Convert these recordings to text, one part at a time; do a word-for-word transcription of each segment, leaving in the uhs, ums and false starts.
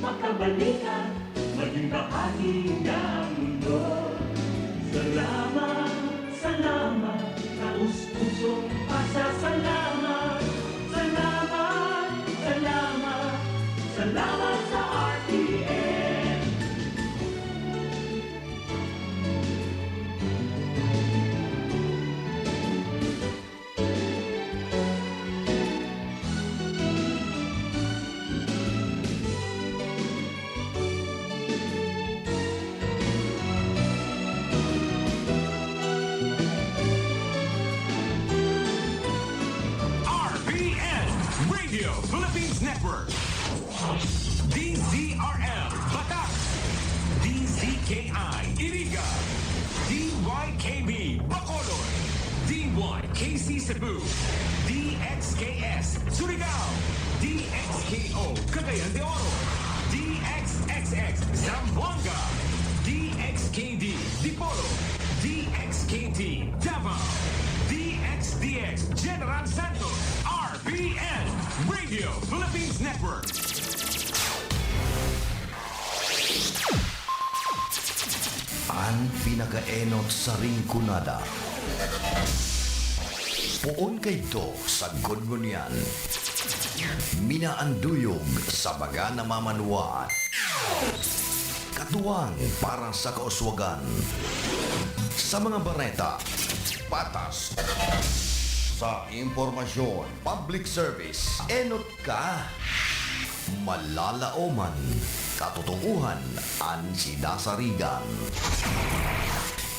Makabalikan, maging bahagi ng mundo. Salamat, salamat, taos-pusong pasasalamat. Salamat, salamat, salamat sa R T N. R P N, Radio Philippines Network. D Z R L, Batac. D Z K I, Iriga. D Y K B, Bacolod. D Y K C Cebu. D X K S, Surigao. D X K O, Cagayan de Oro. D X X X, Zamboanga. D X K D, Dipolog. D X K T, Davao. D X D X, General Santos. R P N, Radio Philippines Network. An pinakaenot sa Rinconada. Poon kaidto sa gud ngunyan. Minaanduyog sa mga namamanwaan. Katuwang para sa kauswagan. Sa mga bareta, patas. Sa impormasyon, public service, enot ka. Malalaoman, katotohanan an sinasarigan.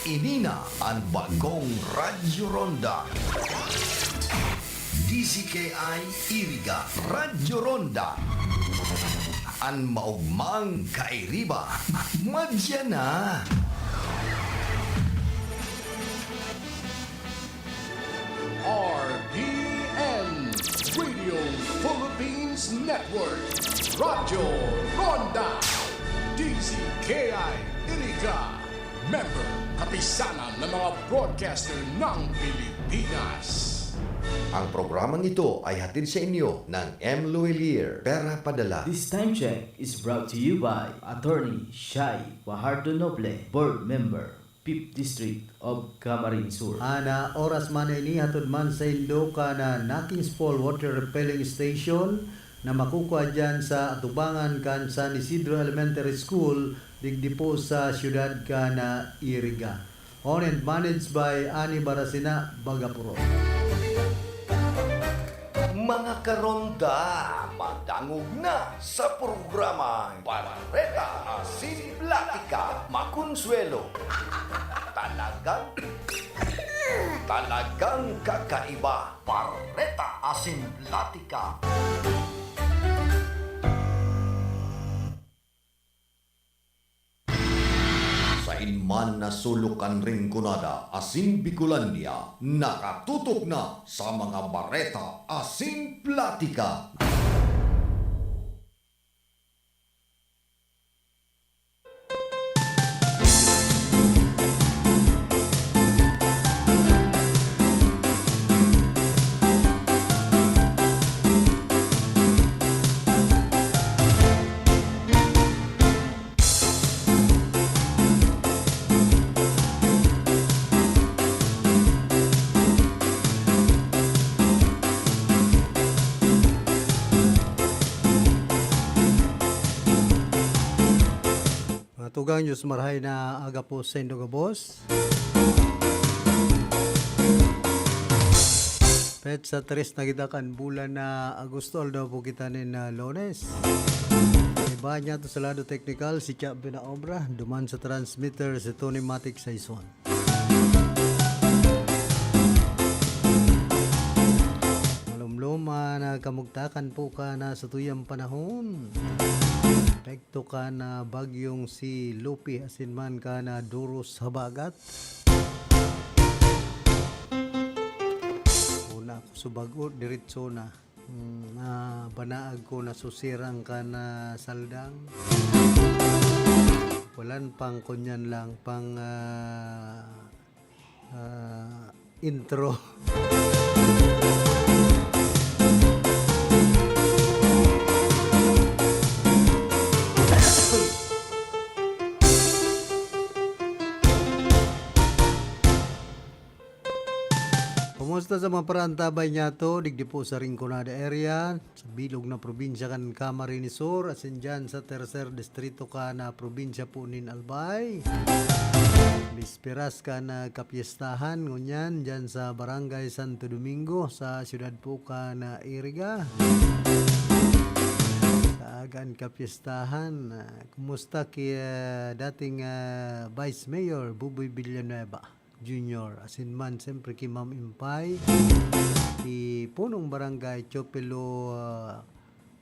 Ini na an bagong Radyo Ronda. D Z K I Iriga, Radyo Ronda. An maogmang kairiba, madya na. R P N, Radio Philippines Network, Radyo Ronda, D Z K I Iriga, member, Kapisanan ng mga Broadcaster ng Pilipinas. Ang programang ito ay hatid sa inyo ng M Luwilier, Pera Padala. This time check is brought to you by Attorney Shai Fajardo Noble, Board Member, Fifth District of Camarines Sur. An oras man na ini hatod man saindo kan Nakings Fall Water Refilling Station na makukua diyan sa atubangan kan San Isidro Elementary School, digdi po sa siyudad kan Iriga. Owned and managed by Ani Barasina Bagapuro. Mga karonda, madangog na sa programang Bareta Asin Platika, Makonsuelo. Talagang, talagang kakaiba. Bareta Asin Platika. Sain man na sulok kan Rinconada asin Bicolandia, nakatutok na sa mga bareta asin platika. Mga tugang, Diyos marahay na aga po saindo gabos. Petsa tres na kita kan bulan na Agosto, aldaw po kita nin, ah, Lunes. Iba niya to sa lado teknikal, si Chap Binaobra, duman sa transmitter, si Tony Matic Saison. Malumlom, ah, na kamugtakan po ka na sa tuyang panahon. Epekto ka na bagyong si Lupi, asin man ka na duros habagat. Una ako sa bago, diretso na. Hmm, ah, banaag ko na susirang ka na saldang. Walan pang kunyan lang, pang, ah, ah, intro. Kumusta sa mga paraantabay niyato, digdi po sa Rinconada area, sa bilog na probinsya kan Camarines Sur, asin dyan sa tercer distrito kan probinsya po nin Albay. Bisperas kan, ah, kapyestahan, ngunyan, dyan sa Barangay Santo Domingo, sa siyudad po kan, ah, Iriga. Sa agan kapyestahan, ah, kumusta ki, ah, dating, ah, Vice Mayor Buboy Villanueva Junior? Asin man, siyempre, ki Ma'am Impay, ki Punong Barangay Teofilo, ah,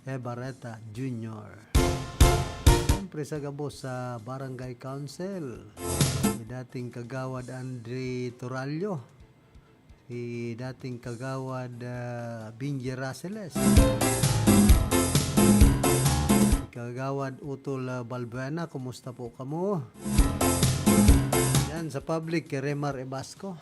Ebareta Junior. Siyempre, sa gabos sa Barangay Council, si dating Kagawad Andre Torallo, si dating Kagawad, ah, Binji Raceles, si Kagawad Utol, ah, Balbuena, kumusta po kamo? Yan, sa public, kay Remar Ebasco.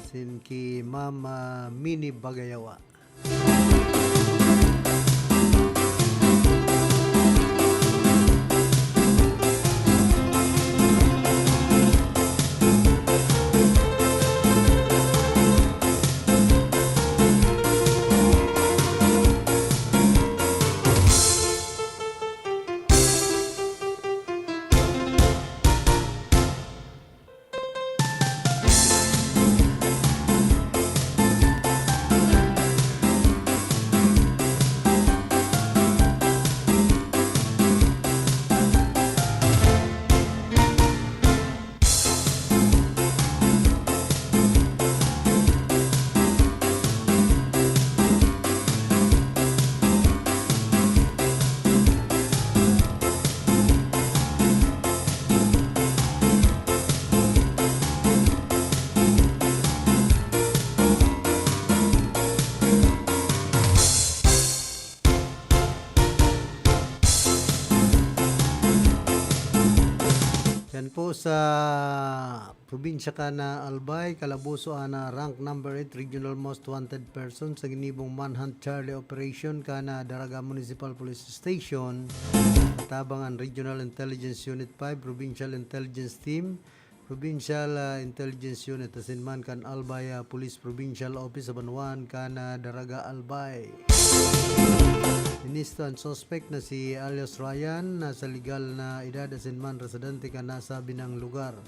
Sin ki Mama Mini Bagayawa. Yan po sa probinsya kan Albay, kalaboso an, ah, rank number eight regional most wanted person sa ginibong manhunt Charlie operation kan, ah, Daraga Municipal Police Station. Tabang an Regional Intelligence Unit five, Provincial Intelligence Team, Provincial, ah, Intelligence Unit, asin man kan Albay, ah, Police Provincial Office sa banwaan kan, ah, Daraga, Albay. Inisto an suspect na si alias Ryan, nasa legal na edad asin man residente kan nasabing lugar.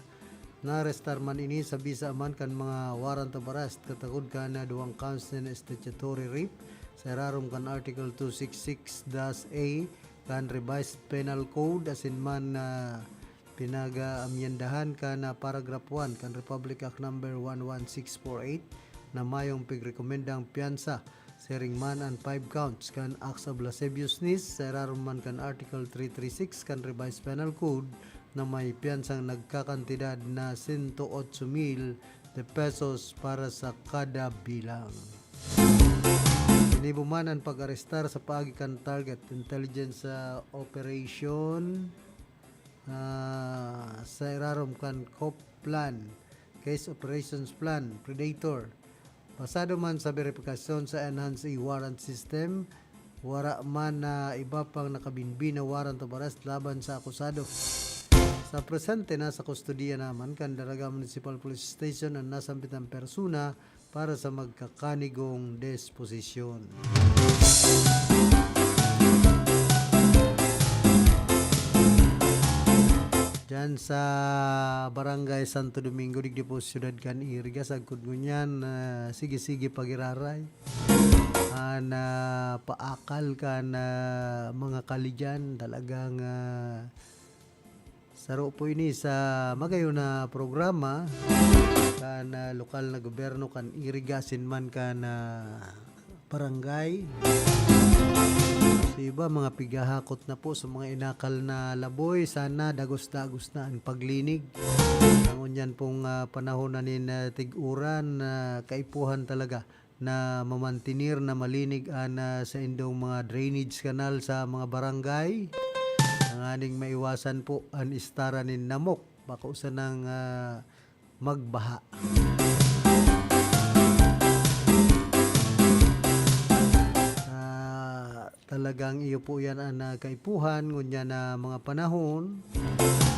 Naarestar man ini sa bisa man kan mga warrant of arrest katakod kan duwang counts nin statutory rape sa irarom kan Article two six six dash A kan Revised Penal Code asin man na pinag-aamyendahan kan Paragraph one kan Republic Act Number one one six four eight na mayong pigrekomendang piyansa. Siring man an five counts kan acts of lasciviousness sa irarom man kan Article three three six kan Revised Penal Code na may piyansang nagkakantidad na sento otso mil de pesos para sa kada bilang. Ginibo man an pag-arestar sa paagi kan target intelligence, ah, operation, ah, sa irarom kan COP plan, Case Operations Plan, Predator. Basado man sa beripikasyon sa Enhanced Warrant System, wara man na iba pang nakabinbin na warrant of arrest laban sa akusado. Sa presente, nasa kustodiya naman kan Daraga Municipal Police Station an nasampitang persona para sa magkakanigong disposisyon. Diyan sa Barangay Santo Domingo, digdi po sa siyudad kan Iriga, sagkod ngunyan, ah, sige-sige pagiraray. An, ah, paakal kan, ah, mga kali diyan, talagang, ah, saro po ini sa magayon na programa kan, ah, lokal na gobyerno kan Iriga asin man kan, ah, barangay. Sa iba, mga pighahakot na po sa mga inakal na laboy. Sana dagos-dagos na an paglinig. Ang unyan pong, ah, panahon na nin, ah, tig-uran, ah, kaipuhan talaga na mamantenir na malinig an, ah, saindong mga drainage canal sa mga barangay. Tanganing maiwasan po an istara nin namok, bako sanang, ah, magbaha. Ah, Talagang iyo po yan an, ah, kaipuhan ngunyan na mga panahon.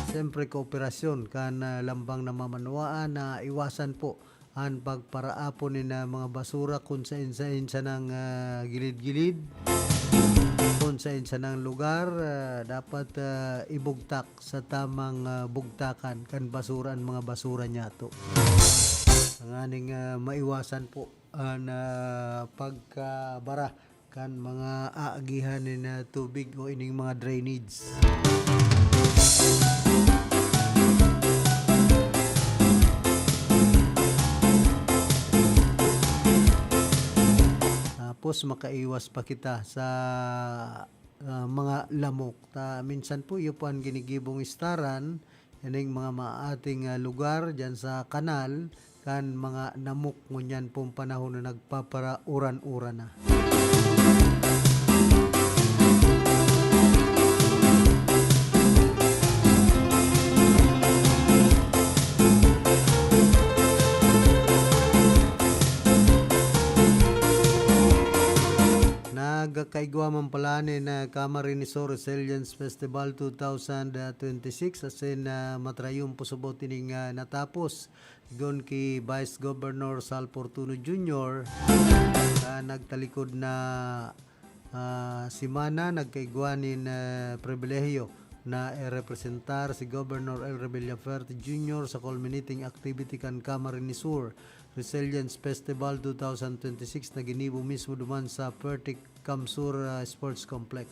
Siyempre, kooperasyon kan, ah, lambang na mamanwaan na iwasan po an pagparaapon nin, ah, mga basura kun sain-sain sanang, ah, gilid-gilid, kun sain sanang lugar, ah, dapat, ah, ibugtak sa tamang, ah, bugtakan kan basura an mga basura niyato. Tanganing, ah, maiwasan po an, ah, pagkabara kan mga aagihan nin, ah, tubig o ining mga drainage. Tapos makaiwas pa kita sa, ah, mga lamok. Ta, minsan po, iyo po an ginigibong istaran, ining mga maating, ah, lugar diyan sa kanal, kan mga namok ngunyan pong panahon na nagpaparauran-uran na. Nagkaigwa man pala nin, ah, Camarines Sur Resilience Festival two thousand twenty-six, asin, ah, matrayon po subot ining, ah, natapos. Sigon ki Vice Governor Sal Fortuno Junior, ah, nagtalikod na, ah, semana, nagkaigwa nin, ah, pribilehiyo na irepresentar si Governor Elre Villafuerte Junior sa culminating activity kan Camarines Sur Resilience Festival two thousand twenty-six na ginibo mismo duman sa Fertic Camsur, ah, Sports Complex.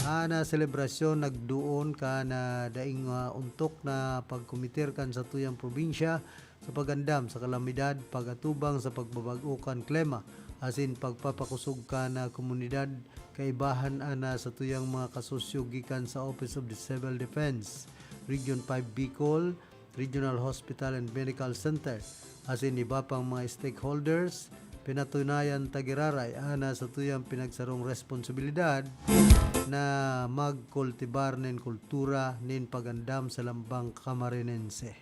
An, ah, selebrasyon nagduon kan, ah, daing, ah, ontok na pagkomitir kan satuyang probinsya sa pag-andam sa kalamidad, pag-atubang sa pagbabag-o kan klima, asin pagpapakosog kan, ah, komunidad, kaibahan an, ah, satuyang mga kasosyo gikan sa Office of the Civil Defense, Region five Bicol, Regional Hospital and Medical Center, asin iba pang mga stakeholders, pinatunayan ta giraray an satuyang pinagsarong responsibilidad na magkultibar nin kultura nin pag-andam sa lambang Camarinense.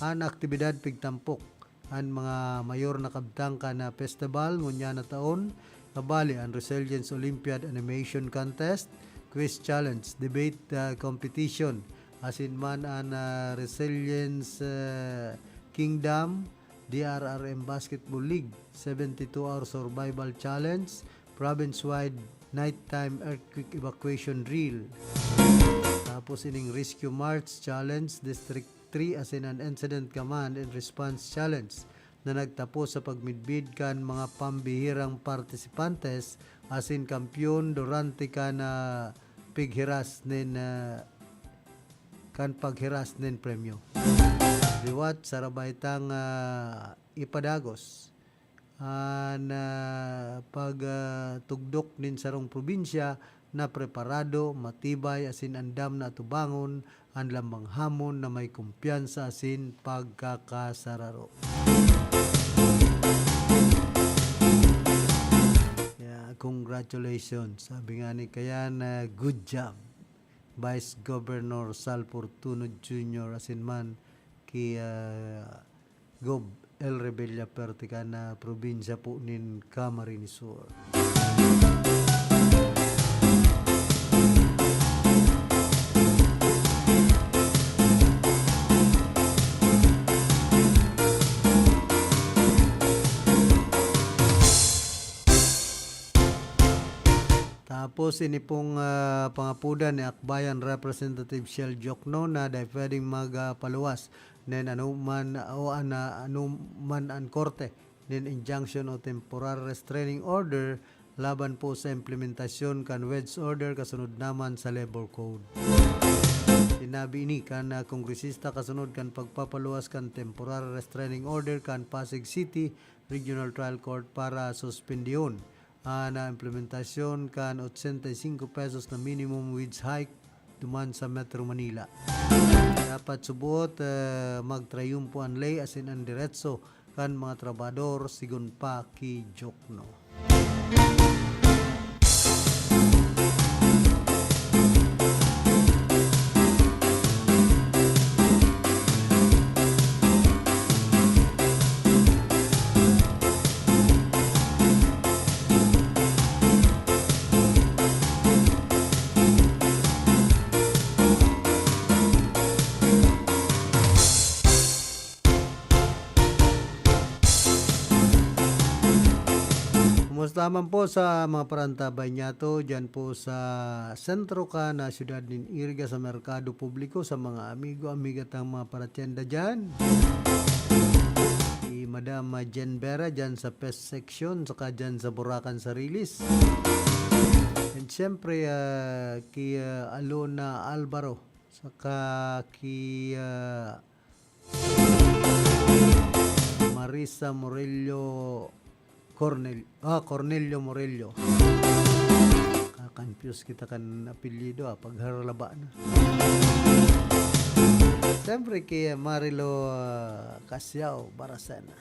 An aktibidad pigtampok an mga mayor na kabtang kan festival ngunyan na taon, kabali an Resilience Olympiad Animation Contest, Quiz Challenge, Debate, ah, Competition, asin man an, ah, Resilience, ah, Kingdom, D R R M Basketball League, seventy-two Hour Survival Challenge, Province-wide Nighttime Earthquake Evacuation Drill. Tapos ining Rescue March Challenge, District three, asin an Incident Command and Response Challenge na nagtapos sa pagmidbid kan mga pambihirang partisipantes asin kampiyon durante kan, ah, pighiras nin, ah, kan paghiras nin premyo. Liwat sa rabaytang, ah, ipadagos an, ah, pag, ah, tugdok nin sarong probinsya na preparado, matibay, asin andam na atubangon an lambang hamon na may kumpiyansa asin pagkakasararo. Yeah, congratulations. Sabi nga ni Kayan, ah, good job, Vice Governor Sal Fortuno Junior, asin man ki, ah, Gob Elre Villafuerte kan, ah, probinsya po nin Camarines Sur. Tapos ini pong, ah, pangapodan ni Akbayan Representative Shell Diokno na dai pwedeng mag, ah, paluwas nin anoman o an-, anoman an korte nin injunction o temporary restraining order laban po sa implementasyon kan wedge order kasunod naman sa Labor Code. Sinabi ini kan, ah, kongresista kasunod kan pagpapaluwas kan temporary restraining order kan Pasig City Regional Trial Court para suspendihon an, ah, implementasyon kan ochenta y cinco pesos na minimum wage hike duman sa Metro Manila. Dapat subot, eh, magtrayumpo an ley asin an deretso kan mga trabahador, sigon pa ki Diokno. Taman po sa mga parantabay niyato, dyan po sa sentro kan syudad nin Iriga, sa merkado publiko, sa mga amigo, amiga tang mga paratyenda dyan. Si Madam, ah, Jen Vera dyan sa pest section, saka dyan sa Burakan Sarilis. And siyempre, ah, ki, ah, Alona Alvaro, saka ki, ah, Marisa Morello Cornel-, ah, Cornelio Morello. Ka-confuse kita kan apelyido, ah, pagharalaba na. Siyempre, kay Marilo, ah, Casiao Baracena.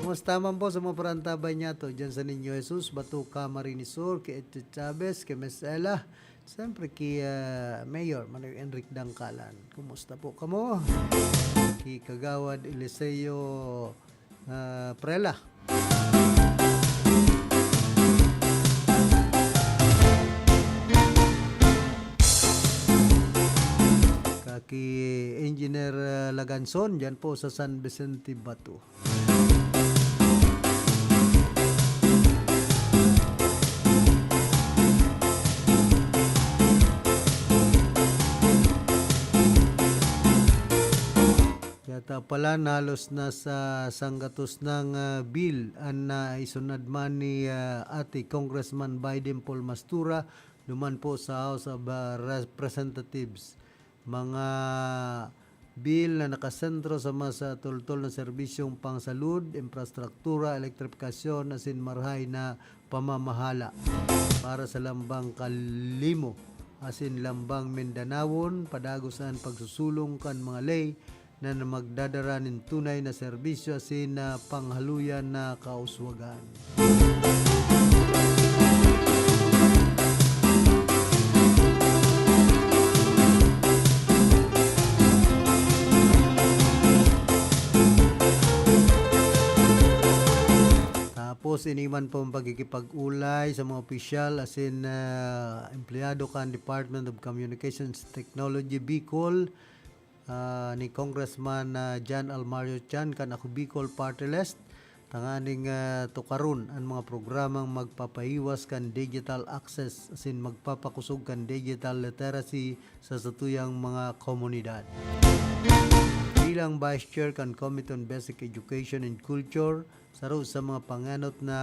Kumusta man po sa mga parantabay niyato? Diyan sa Niño Jesus, Batuca, Marinisur, kay Eche Chavez, kay Miss Ella. Siyempre, kay, ah, Mayor Manoy Enric Dangkalan. Kumusta po kamo? Kay Kagawad Eliseo, ah, Prela. Kaki Engineer, ah, Laganson, dyan po sa San Vicente Bato. Yata pala, halos nasa sanggatos nang, ah, bill an naisunad man ni, ah, Ate Congressman Biden Paul Mastura duman po sa House of, ah, Representatives. Mga bill na nakasentro sa mas, ah, tultol na serbisyong pangsalud, infrastruktura, elektripikasyon asin marahay na pamamahala para sa lambang kalimo asin lambang Mindanawon, padagos an pagsusulong kan mga ley na magdadara nin tunay na serbisyo asin na panghaluyan na kauswagan. Tapos, iniwan po ang pagkikipag-ulay sa mga opisyal asin, ah, empleyado kan Department of Communications Technology Bicol, ah, ni Congressman, ah, John Almario Chan kan Ako Bicol Party List, tanganing, ah, tukaron an mga programang magpapahiwas kan digital access asin magpapakosog kan digital literacy sa satuyang mga komunidad. Bilang Vice Chair kan Committee on Basic Education and Culture, saro sa mga pangenot na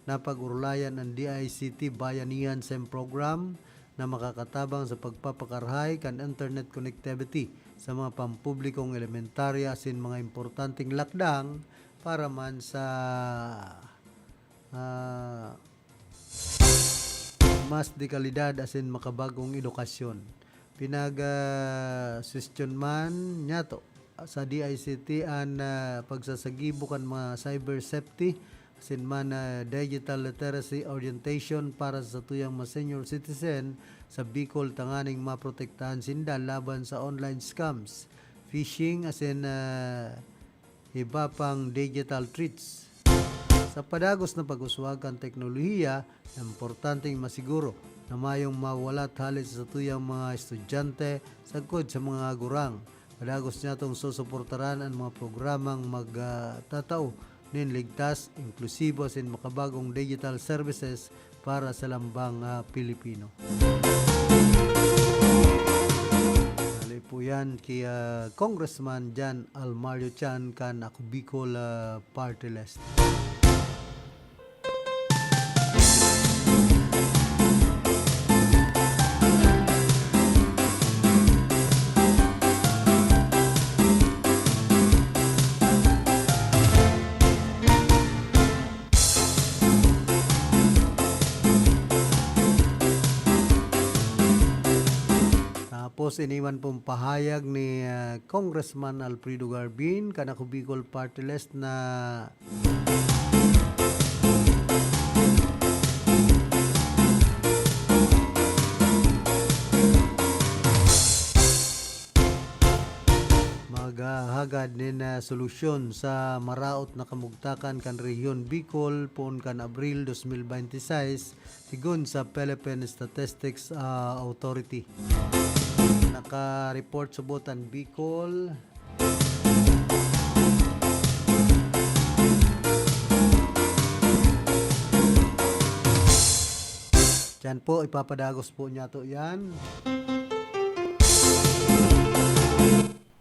napag-orolayan an D I C T Bayanihan SEM Program na makakatabang sa pagpapakarahay kan internet connectivity sa mga pampublikong elementarya asin mga importanteng lakdang para man sa, ah, mas de kalidad asin makabagong edukasyon. Pinag, ah, suggestion man niyato sa D I C T an, ah, pagsasagibo kan mga cyber safety asin man, ah, digital literacy orientation para sa satuyang mga senior citizen sa Bicol, tanganing maprotektahan sinda laban sa online scams, phishing asin, ah, iba pang digital threats. Sa padagos na pag-uswag kan teknolohiya, importanteng masiguro na mayong mawalat hale sa satuyang mga estudyante sagkod sa mga gurang. Padagos niyatong susuportaran an mga programang mag, ah, tatao nin ligtas, inklusibo asin makabagong digital services para sa lambang, ah, Pilipino. Hale po yan kay, ah, Congressman John Almario Chan kan Ako Bicol, ah, Party List. Tapos, iniwan pong pahayag ni, ah, Congressman Alfredo Garbin kan Ako Bicol Party List na maghahagad nin, ah, solusyon sa maraot na kamugtakan kan Rehiyon Bicol poon kan Abril dos mil bente y seis, sigon sa Philippine Statistics, ah, Authority. Naka-report subot an Bicol. Diyan po, ipapadagos po niya to yan.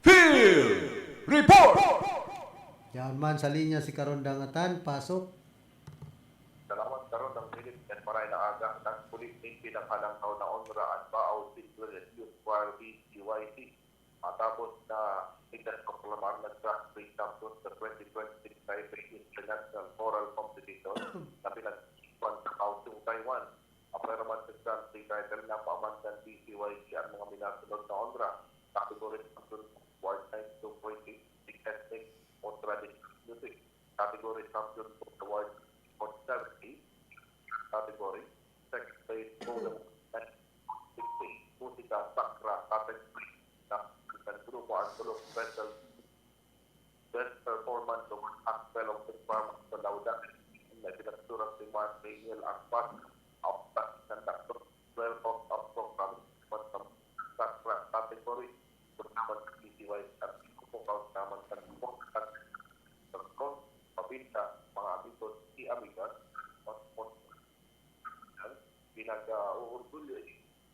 Field Report! Yan man, sa linya si Karondang Atan, pasok. Salamat, Karondang Philip. Yan, maray na aga, nagpuli nin pinaghalangkaw na onra an Baao Central Youth Choir, B C Y C. Matapos na ikinproklamar na Grand Prix Champion sa twenty twenty-six Taipei International Choral Competition na pinag-iwan sa Kaohsiung, Taiwan. Apwera man sa Grand Prix title, napaamandan B C Y C an mga minasunod na onra: category champion, world night, two point eight, ethnic o traditional music, category champion for the world for seventy category, second place for the sixty, musika sacra category, na ang grupo ang tulong special best performance of gospel of performance sa Lauda na pinagsurat ni Mark Daniel Akpas, ang conductor, twelve of, of program sa sacra category, naman sa P C Y at Kukukaw naman sa Kukukaw, pabinta, mga amigos y amigas, pinag-uurgulyo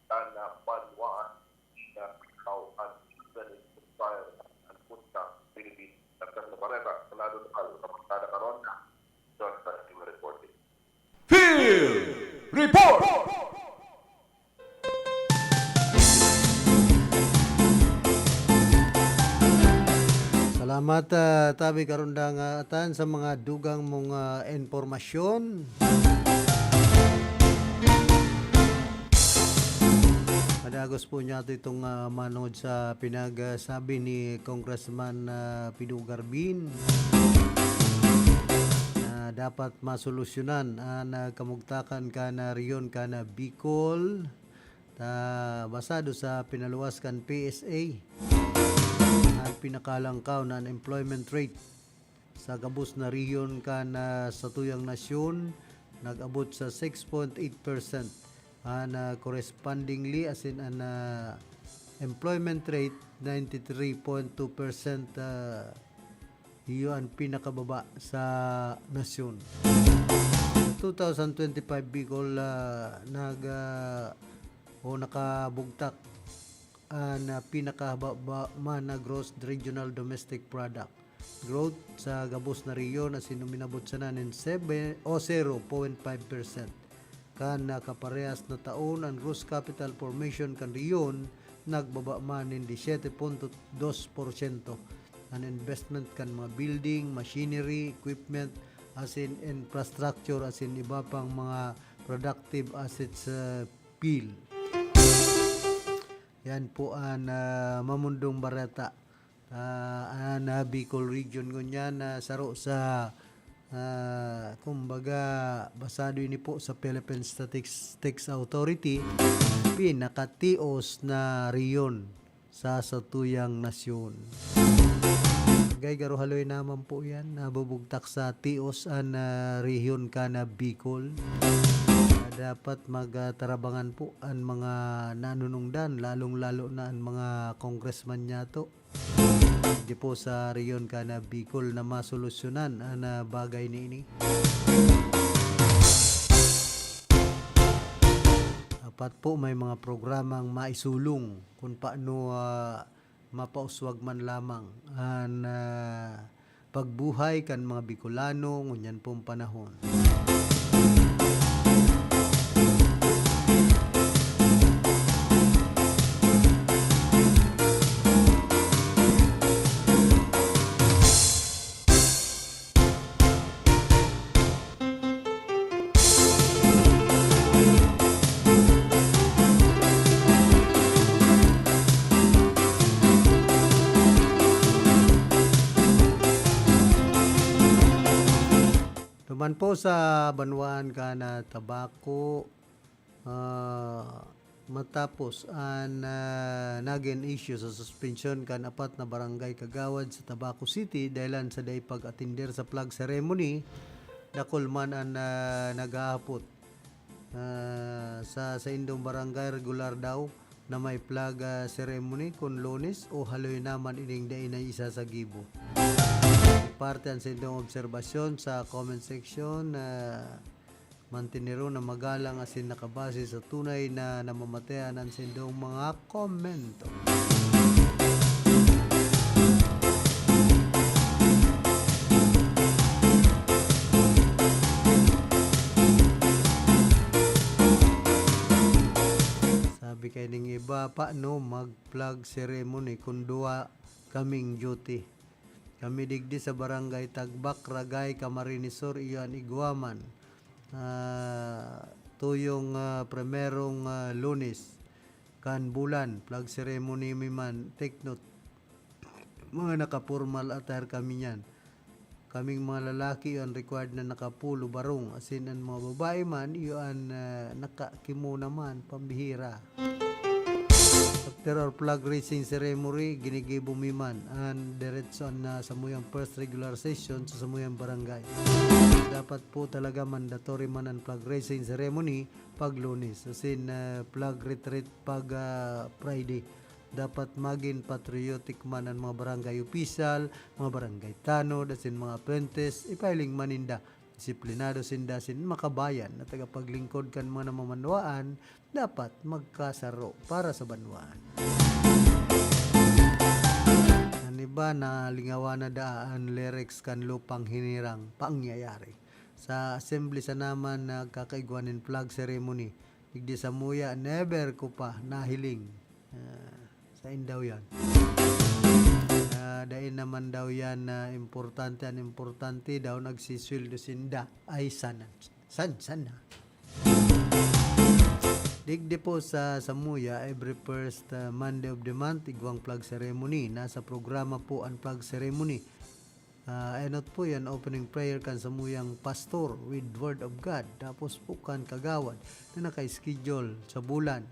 na banwaan na tao ang Israel inspire ang punta Pilipinas. Nagkang na Barrera, Senado Lokal, Kapuntada Karon, John Santiago reporting. Field Report! Salamat, ah, tabi karundang, ah, atan sa mga dugang mong, ah, impormasyon. Padagos po niya ito itong, ah, manod sa pinagsabi ni Congressman, ah, Pido Garbin na dapat masolusyonan ang, ah, kamugtakan kan, ah, rehiyon kan, ah, Bicol. Ta, basado sa pinaluwas kan P S A, ang pinakalangkaw na unemployment rate sa gabos na rehiyon kan, ah, satuyang nasyon nag-abot sa six point eight percent. An, ah, correspondingly, asin an, ah, employment rate, ninety three point two percent, ah, iyo an pinakababa sa nasyon. Sa two thousand twenty-five, Bicol, ah, nag, ah, o nakabugtak an, ah, pinakababa man na gross regional domestic product growth sa gabos na rehiyon, asin uminabot sana nin sebe-, o zero point five percent. Kan nakaparehas na taon, an gross capital formation kan rehiyon nagbaba man nin disiyete punto dos porsyento. An investment kan mga building, machinery, equipment, asin infrastructure, asin iba pang mga productive assets, ah, bill. Yan po an, ah, mamundong bareta. Ah, an, ah, Bicol Region ngunyan na saro sa, ah, kumbaga, basado ini po sa Philippine Statistics Authority, pinakatios na rehiyon sa satuyang nasyon. Gay garo haloy naman po yan, nabubugtak sa tios an, ah, rehiyon kan, ah, Bicol. Ah, dapat magtarabangan po an mga nanunungdan, lalong-lalo na an mga congressman niyato. Di po sa rehiyon kan, ah, Bicol na masolusyonan an, ah, bagay niini. Dapat po may mga programang maisulong kung paano, ah, mapauswag man lamang an, ah, pagbuhay kan mga Bicolano ngunyan pong panahon. Duman po sa banwaan kan Tabaco, ah, matapos an, ah, nagin issue sa suspensyon kan apat na barangay kagawad sa Tabaco City dahilan sa dai pag-atender sa flag ceremony, dakul man an, ah, naghahapot. Ah, sa saindong barangay, regular daw na may flag, ah, ceremony kun Lunes o haloy naman ining dai na isa sa gibo. Parte an saindong obserbasyon sa comment section, ah, Mantenero na magalang asin nakabase sa tunay na namamatean an saindong mga komento. Sabi kaining iba, "Paano mag-flag ceremony kun duwa kaming duty?" Kami digdi sa Barangay Tagbak, Ragay, Camarines Sur, iyo an igwa man. Ah, tuyong, ah, primerong, ah, Lunes kan bulan, flag ceremony mi man. Take note, mga nakapormal attire kami niyan. Kaming mga lalaki, iyo an required na nakapulo, barong, asin an mga babae man, iyo an, ah, nakakimono man, pambihira. After our flag raising ceremony, ginigibo mi man an diretso na samuyang first regular session sa samuyang barangay. Dapat po talaga mandatory man an flag raising ceremony pag Lunes, asin, ah, flag retreat pag, ah, Friday. Dapat magin patriotic man an mga barangay opisyal, mga barangay tanod, asin mga apprentice, ipahiling man ninda. Disiplinado sinda asin makabayan na tagapaglingkod kan mga namamanwaan, dapat magkasaro para sa banwaan. An iba, nalingawan na daa an lyrics kan Lupang Hinirang, pangyayari. Sa assembly sana man nagkakaigwa nin flag ceremony, digdi samuya, never ko pa nahiling. Ah, sain daw yan? Ah, dai naman daw yan na importante. An importante daw, nagsisweldo sinda. Ay, sana. San, sana. Digdi po sa samuya, every first, ah, Monday of the month, igwang flag ceremony. Nasa programa po an flag ceremony. Ah, enot po yan, opening prayer kan samuyang pastor with Word of God. Tapos po kan kagawad na naka-schedule sa bulan.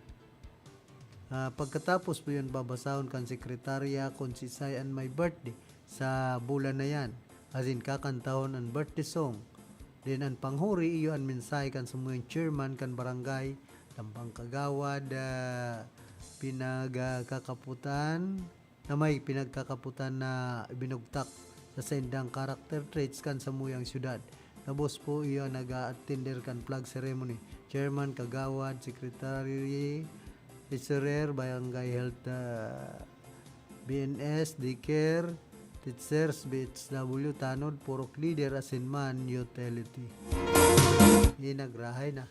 Ah, pagkatapos po yun, babasahon kan sekretarya kung siisay an may birthday sa bulan na yan. Asin kakantahon an birthday song. Then an panghuri, iyo an mensahe kan samuyang chairman kan barangay, tambang kagawad, ah, pinagkakaputan, na may pinagkakaputan na ibinugtak sa saindang character traits kan samuyang syudad. Gabos po iyo an nag-a-attender kan flag ceremony. Chairman, kagawad, secretary, treasurer, barangay health, ah, B N S, daycare, teachers, B H W, tanod, purok leader, asin man utility. Inagrahay na.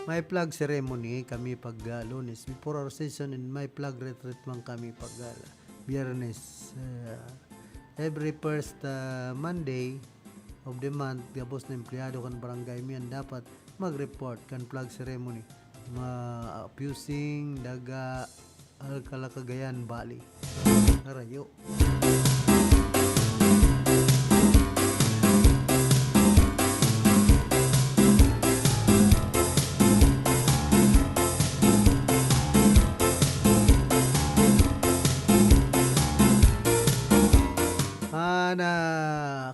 May flag ceremony kami pag, ah, Lunes. Before our session, and may flag retreat man kami pag, ah, Biyernes. Ah, every first, ah, Monday of the month, gabos na empleyado kan barangay mi an dapat mag-report kan flag ceremony. Ma-, fusing, daga, Alcala, Cagayan Valley. Karayo. Ah, na,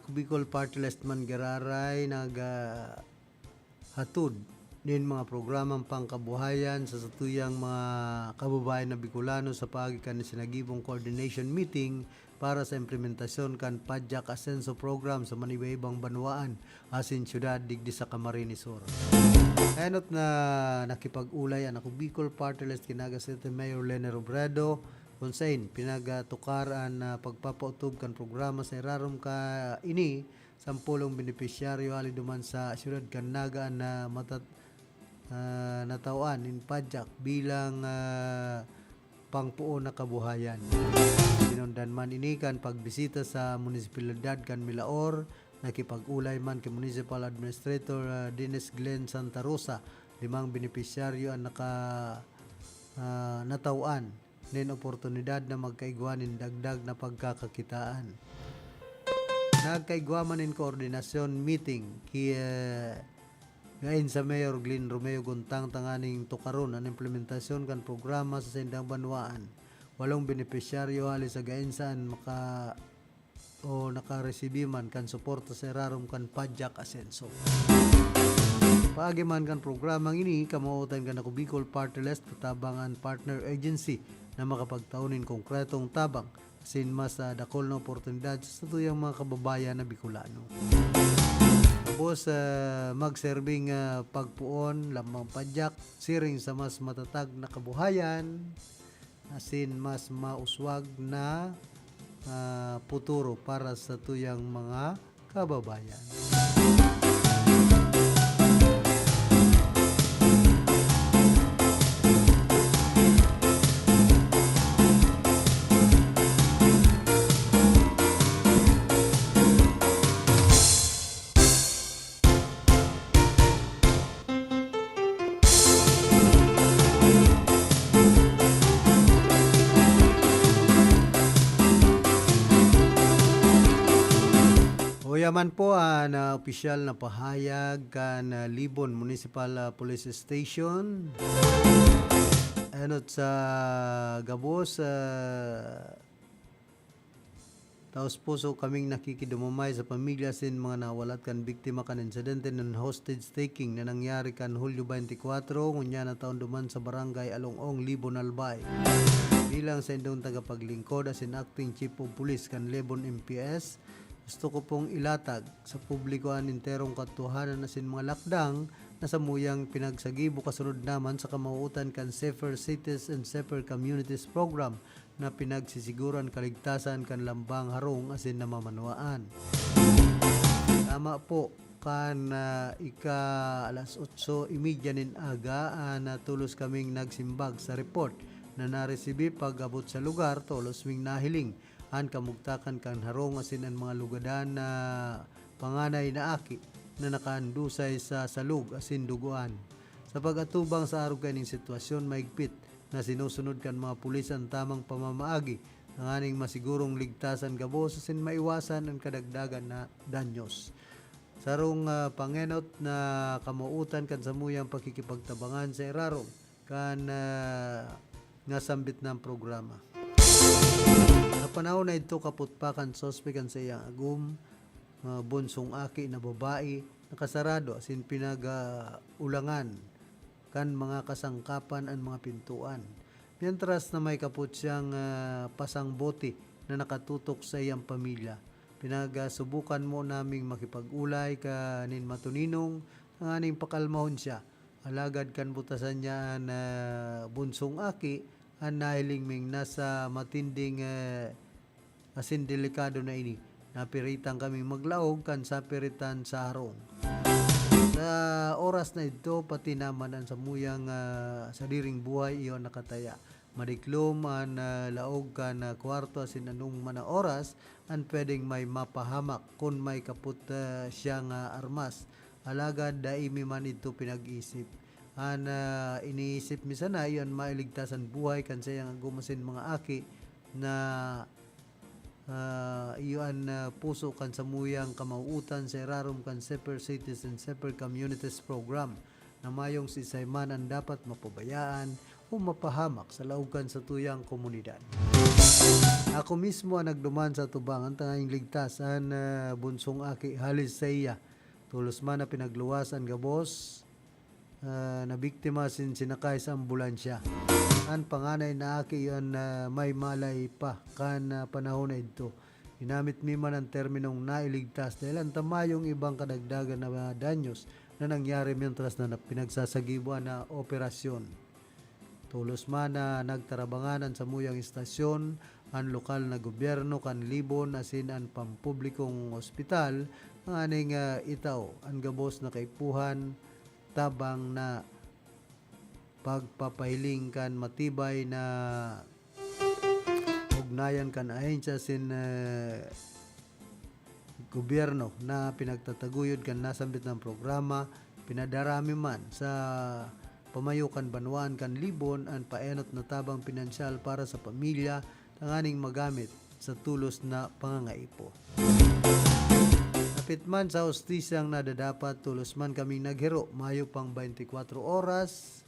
ako Bicol Party List man giraray, nag, ah, hatod nin mga programang pangkabuhayan sa satuyang mga kababayan na Bicolano sa paagi kan sinagibong coordination meeting para sa implementasyon kan Padyak Asenso Program sa maniba-ibang banwaan asin syudad digdi sa Camarines Sur. Enot na nakipag-olay an Ako Bicol Party List ki Naga City Mayor Leni Robredo, kun sain pinagtukar an, ah, pagpapautob kan programa sa irarom ka ini sampolong benepisyaryo hali duman sa siyudad kan Naga an, ah, matat-, ah, nataw-an nin padyak bilang, ah, pangpoon na kabuhayan. Sinundan man ini kan pagbisita sa munisipalidad kan Milaor, nakipag-olay man ki Municipal Administrator, ah, Dennis Glenn Santa Rosa, limang benepisyaryo an naka-, ah, nataw-an nin oportunidad na magkaigwa nin dagdag na pagkakakitaan. Nagkaigwa man nin koordinasyon meeting ki, eh, GAENSA Mayor Glenn Romeo Guntang tanganing tukaron an implementasyon kan programa sa saindang banwaan. Walong benepisyaryo hali sa GAENSA an maka-, o nakaresibi man kan suporta sa irarom kan Padyak Asenso. Paagi man kan programang ini, kamawotan kan Ako Bicol Party List katabang an partner agency na makapagtao nin konkretong tabang asin mas, ah, dakul na oportunidad sa satuyang mga kababayan na Bicolano. Boss, ah, magserbing, ah, pagpoon, lambang padyak, siring sa mas matatag na kabuhayan, asin mas mauswag na, ah, puturo para sa tuyang mga kababayan. Uya man po an, ah, opisyal na pahayag kan, ah, Libon Municipal, ah, Police Station. Enot sa gabos, ah, taos puso kaming nakikidumamay sa pamilya sin mga nawalat kan biktima kan insidente nin hostage taking na nangyari kan Hulyo twenty-four, ngunyan na taon duman sa Barangay Along-ong, Libon, Albay. Bilang saindong tagapaglingkod asin acting chief of police kan Libon M P S, gusto ko pong ilatag sa publiko an enterong katotohanan asin mga lakdang na samuyang pinagsagibo kasunod naman sa kamawootan kan Safer Cities and Safer Communities Program na pinagsisiguran kaligtasan kan lambang harong asin namamanwaan. Tama po, kan, ah, ika alas otso y media nin aga, ah, na tolos kaming nagsimbag sa report na naresibi pag-abot sa lugar, tolos ming nahiling an kamugtakan kan harong asin an mga lugadan na panganay na aki na nakaandusay sa salog asin dugoan. Sa pag-atubang sa arog kaining sitwasyon, maigpit na sinusunod kan mga pulis an tamang pamamaagi tanganing masigurong ligtas an gabos asin maiwasan an kadagdagan na danyos. Sarong, ah, pangenot na kamawootan kan samuyang pakikipagtabangan sa irarom kan, ah, nasambit na programa. Sa panahon na idto, kapot pa kan suspek an saiyang agom, ah, bunsong aki na babae, nakasarado asin pinag-, ah, ulangan kan mga kasangkapan an mga pintoan, mientras na may kapot siyang, ah, pasang bote na nakatutok sa iyang pamilya. Pinagsubukan mo naming makipag-olay kanin matoninong tanganing pakalmahon siya. Alagad kan butasan niya an, ah, bunsong aki, an nahiling ming nasa matinding, eh, asin delikado na ini. Napiritan kaming maglaog kan sapiritan sa harong. Sa oras na idto, pati naman an samuyang, ah, sadiring buhay iyo nakataya. Madiklom an, ah, laog kan, ah, kwarto asin anong man na oras an pwedeng may mapahamak kun may kapot, ah, siyang, ah, armas. Alagad dai mi man idto pinag-isip. An, ah, iniisip mi sana iyo an mailigtas an buhay kan saiyang agom asin mga aki na Ah, iyo an, ah, puso kan samuyang kamawootan sa irarom kan Safer Cities and Safer Communities Program, na mayong siisay man an dapat mapabayaan o mapahamak sa laog kan satuyang komunidad. Ako mismo an nagduman sa atubangan tanganing ligtas an, ah, bunsong aki hali saiya. Tolos man na pinagluwas an gabos, ah, na biktima asin sinakay sa ambulansya. An panganay na aki iyo an, ah, may malay pa kan, ah, panahon na idto. Ginamit mi man an terminong nailigtas dahil an ta mayong ibang kadagdagan na danyos na nangyari mientras na, na pinagsasagibo an, ah, operasyon. Tolos man na nagtarabangan an samuyang istasyon, an lokal na gobyerno kan Libon asin an pampublikong ospital nganing, ah, itao an gabos na kaipuhan tabang na pagpapahiling kan matibay na ugnayan kan ahensya asin, eh, gobyerno na pinagtataguyod kan nasambit na programa. Pinadarami man sa pamayo kan banwaan kan Libon an paenot na tabang pinansyal para sa pamilya tanganing magamit sa tolos na pangangaipo. Dapit man sa hustisyang nadadapat, tolos man kaming naghiro, mayo pang twenty-four oras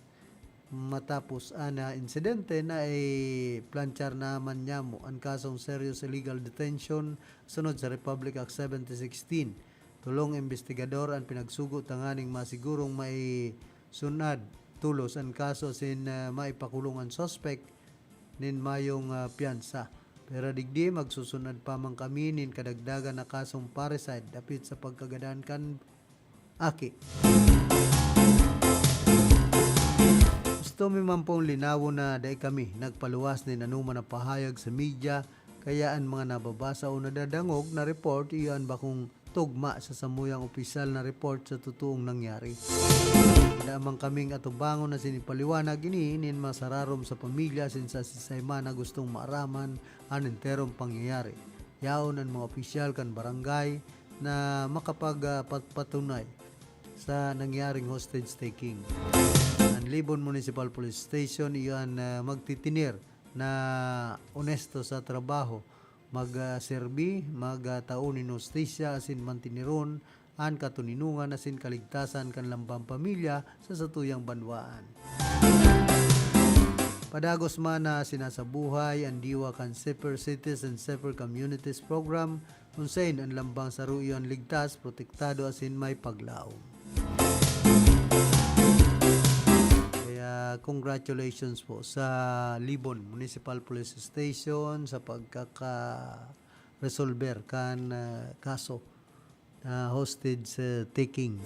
matapos an, ah, insidente, na iplanchar naman nyamo an kasong serious illegal detention sunod sa Republic Act seventy sixteen. Tolong imbestigador an pinagsugo tanganing masigurong maisunad tolos an kaso asin, ah, maipakulong an suspek nin mayong, ah, piyansa. Pero digdi, magsusunad pa man kami nin kadagdagan na kasong parricide dapit sa pagkagadan kan aki. Gusto mi man pong linawon na dai kami nagpaluwas nin anoman na pahayag sa media, kaya an mga nababasa o nadadangog na report iyo an bakong tugma sa samuyang opisyal na report sa totoong nangyari. Wala man kaming atubangon asin ipaliwanag ini nin masararom sa pamilya asin sa sisay man na gustong maaraman an enterong pangyayari. Yaon an mga opisyal kan barangay na makapag, ah, pat-, patunay sa nangyaring hostage taking. An Libon Municipal Police Station iyo an, ah, magtitinir na onesto sa trabaho, mag, ah, serbi, mag, ah, tao nin hustisya asin mantiniron an katoninongan asin kaligtasan kan lambang pamilya sa satuyang banwaan. Padagos man na sinasabuhay an diwa kan Safer Cities and Safer Communities Program, kun saen an lambang saro iyo an ligtas, protektado asin may paglaom. Kaya congratulations po sa Libon Municipal Police Station sa pagkaka-resolver kan, ah, kaso na hostage, ah, taking.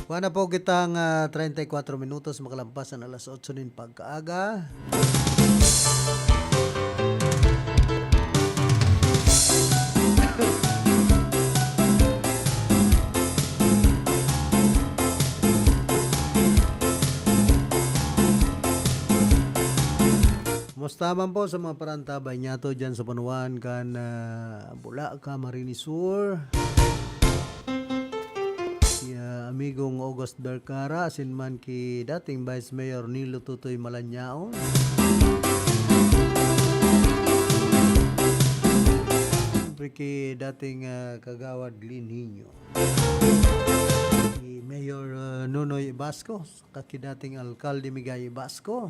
Kuha na po kitang, ah, treinta y cuatro minutos makalampas an alas otso nin pagkaaga. Kumusta man po sa mga parantabay niyato dyan sa banwaan kan, ah, Bulacan, Camarines Sur? Si, ah, amigong August Vergara, asin man ki dating Vice Mayor Nilo Tutoy Malanyaon. Siyempre ki dating, ah, Kagawad Glenn Niño. Si Mayor, ah, Nonoy Ibasco, saka ki dating Alkalde Migay Ibasco.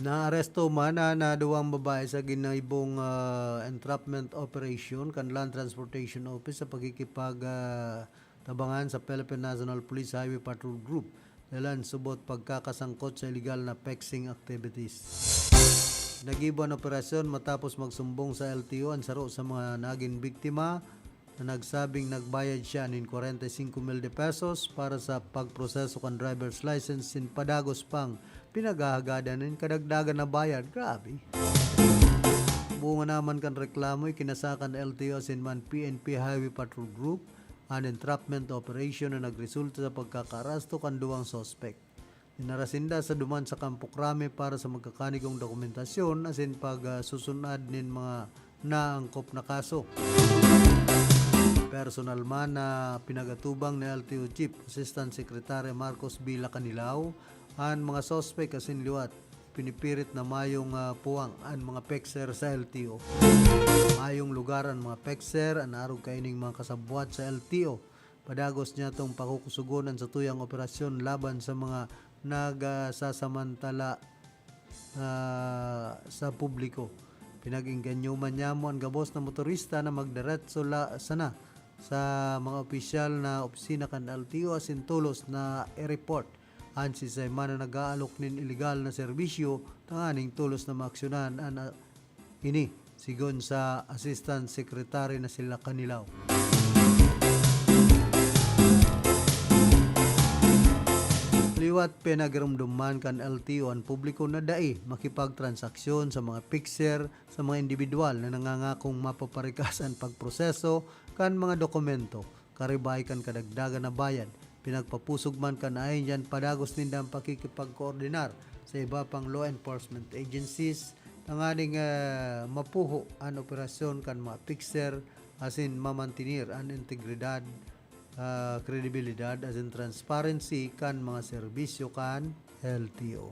Naaresto man an, ah, duwang babae sa ginibong, ah, entrapment operation kan Land Transportation Office sa pagkikipag, ah, tabangan sa Philippine National Police Highway Patrol Group, dalan subot pagkakasangkot sa illegal na pexing activities. Nagibo an operasyon matapos magsumbong sa L T O an saro sa mga nagin biktima na nagsabing nagbayad siya nin kwarenta y singko mil de pesos para sa pagproseso kan driver's license, sin padagos pang pinaghahagadan nin kadagdagan na bayad. Grabe. Bunga naman kan reklamo, ikinasa kan L T O asin man P N P Highway Patrol Group an entrapment operation na nagresulta sa pagkakaaresto kan duwang suspek. Dinara sinda sa duman sa Kampo Krami para sa magkakanigong dokumentasyon asin pag, ah, susunad nin mga naangkop na kaso. Personal man na pinag-atubang ni L T O Chief Assistant Secretary Marcos B. Lacanilao an mga suspek asin liwat pinipirit na mayong, ah, puwang an mga pekser sa L T O. Mayong lugar an mga pekser, an arog kaining mga kasabwat sa L T O. Padagos niyatong pakukusogon an satuyang operasyon laban sa mga nagsasamantala, ah, sa publiko. Pinag-engganyo man niyamo an gabos na motorista na magdiretso la sana sa mga opisyal na opisina kan L T O asin tolos na i-report an siisay man na nag-aalok nin iligal na serbisyo tanganing tolos na maaksyonan an, ah, ini, sigon sa Assistant Secretary na si Lacanilao. Liwat, pinagiromdoman kan L T O an publiko na dai makipagtransaksyon sa mga pekser sa mga indibidwal na nangangakong mapaparikas an pagproseso kan mga dokumento karibay kan kadagdagan na bayad. Pinagpapusog man kan A N G an padagos nindang pakikipagkoordinar sa iba pang law enforcement agencies tanganing, ah, mapuho an operasyon kan mga pekser asin mamantener an integridad, ah, kredibilidad asin transparency kan mga serbisyo kan L T O.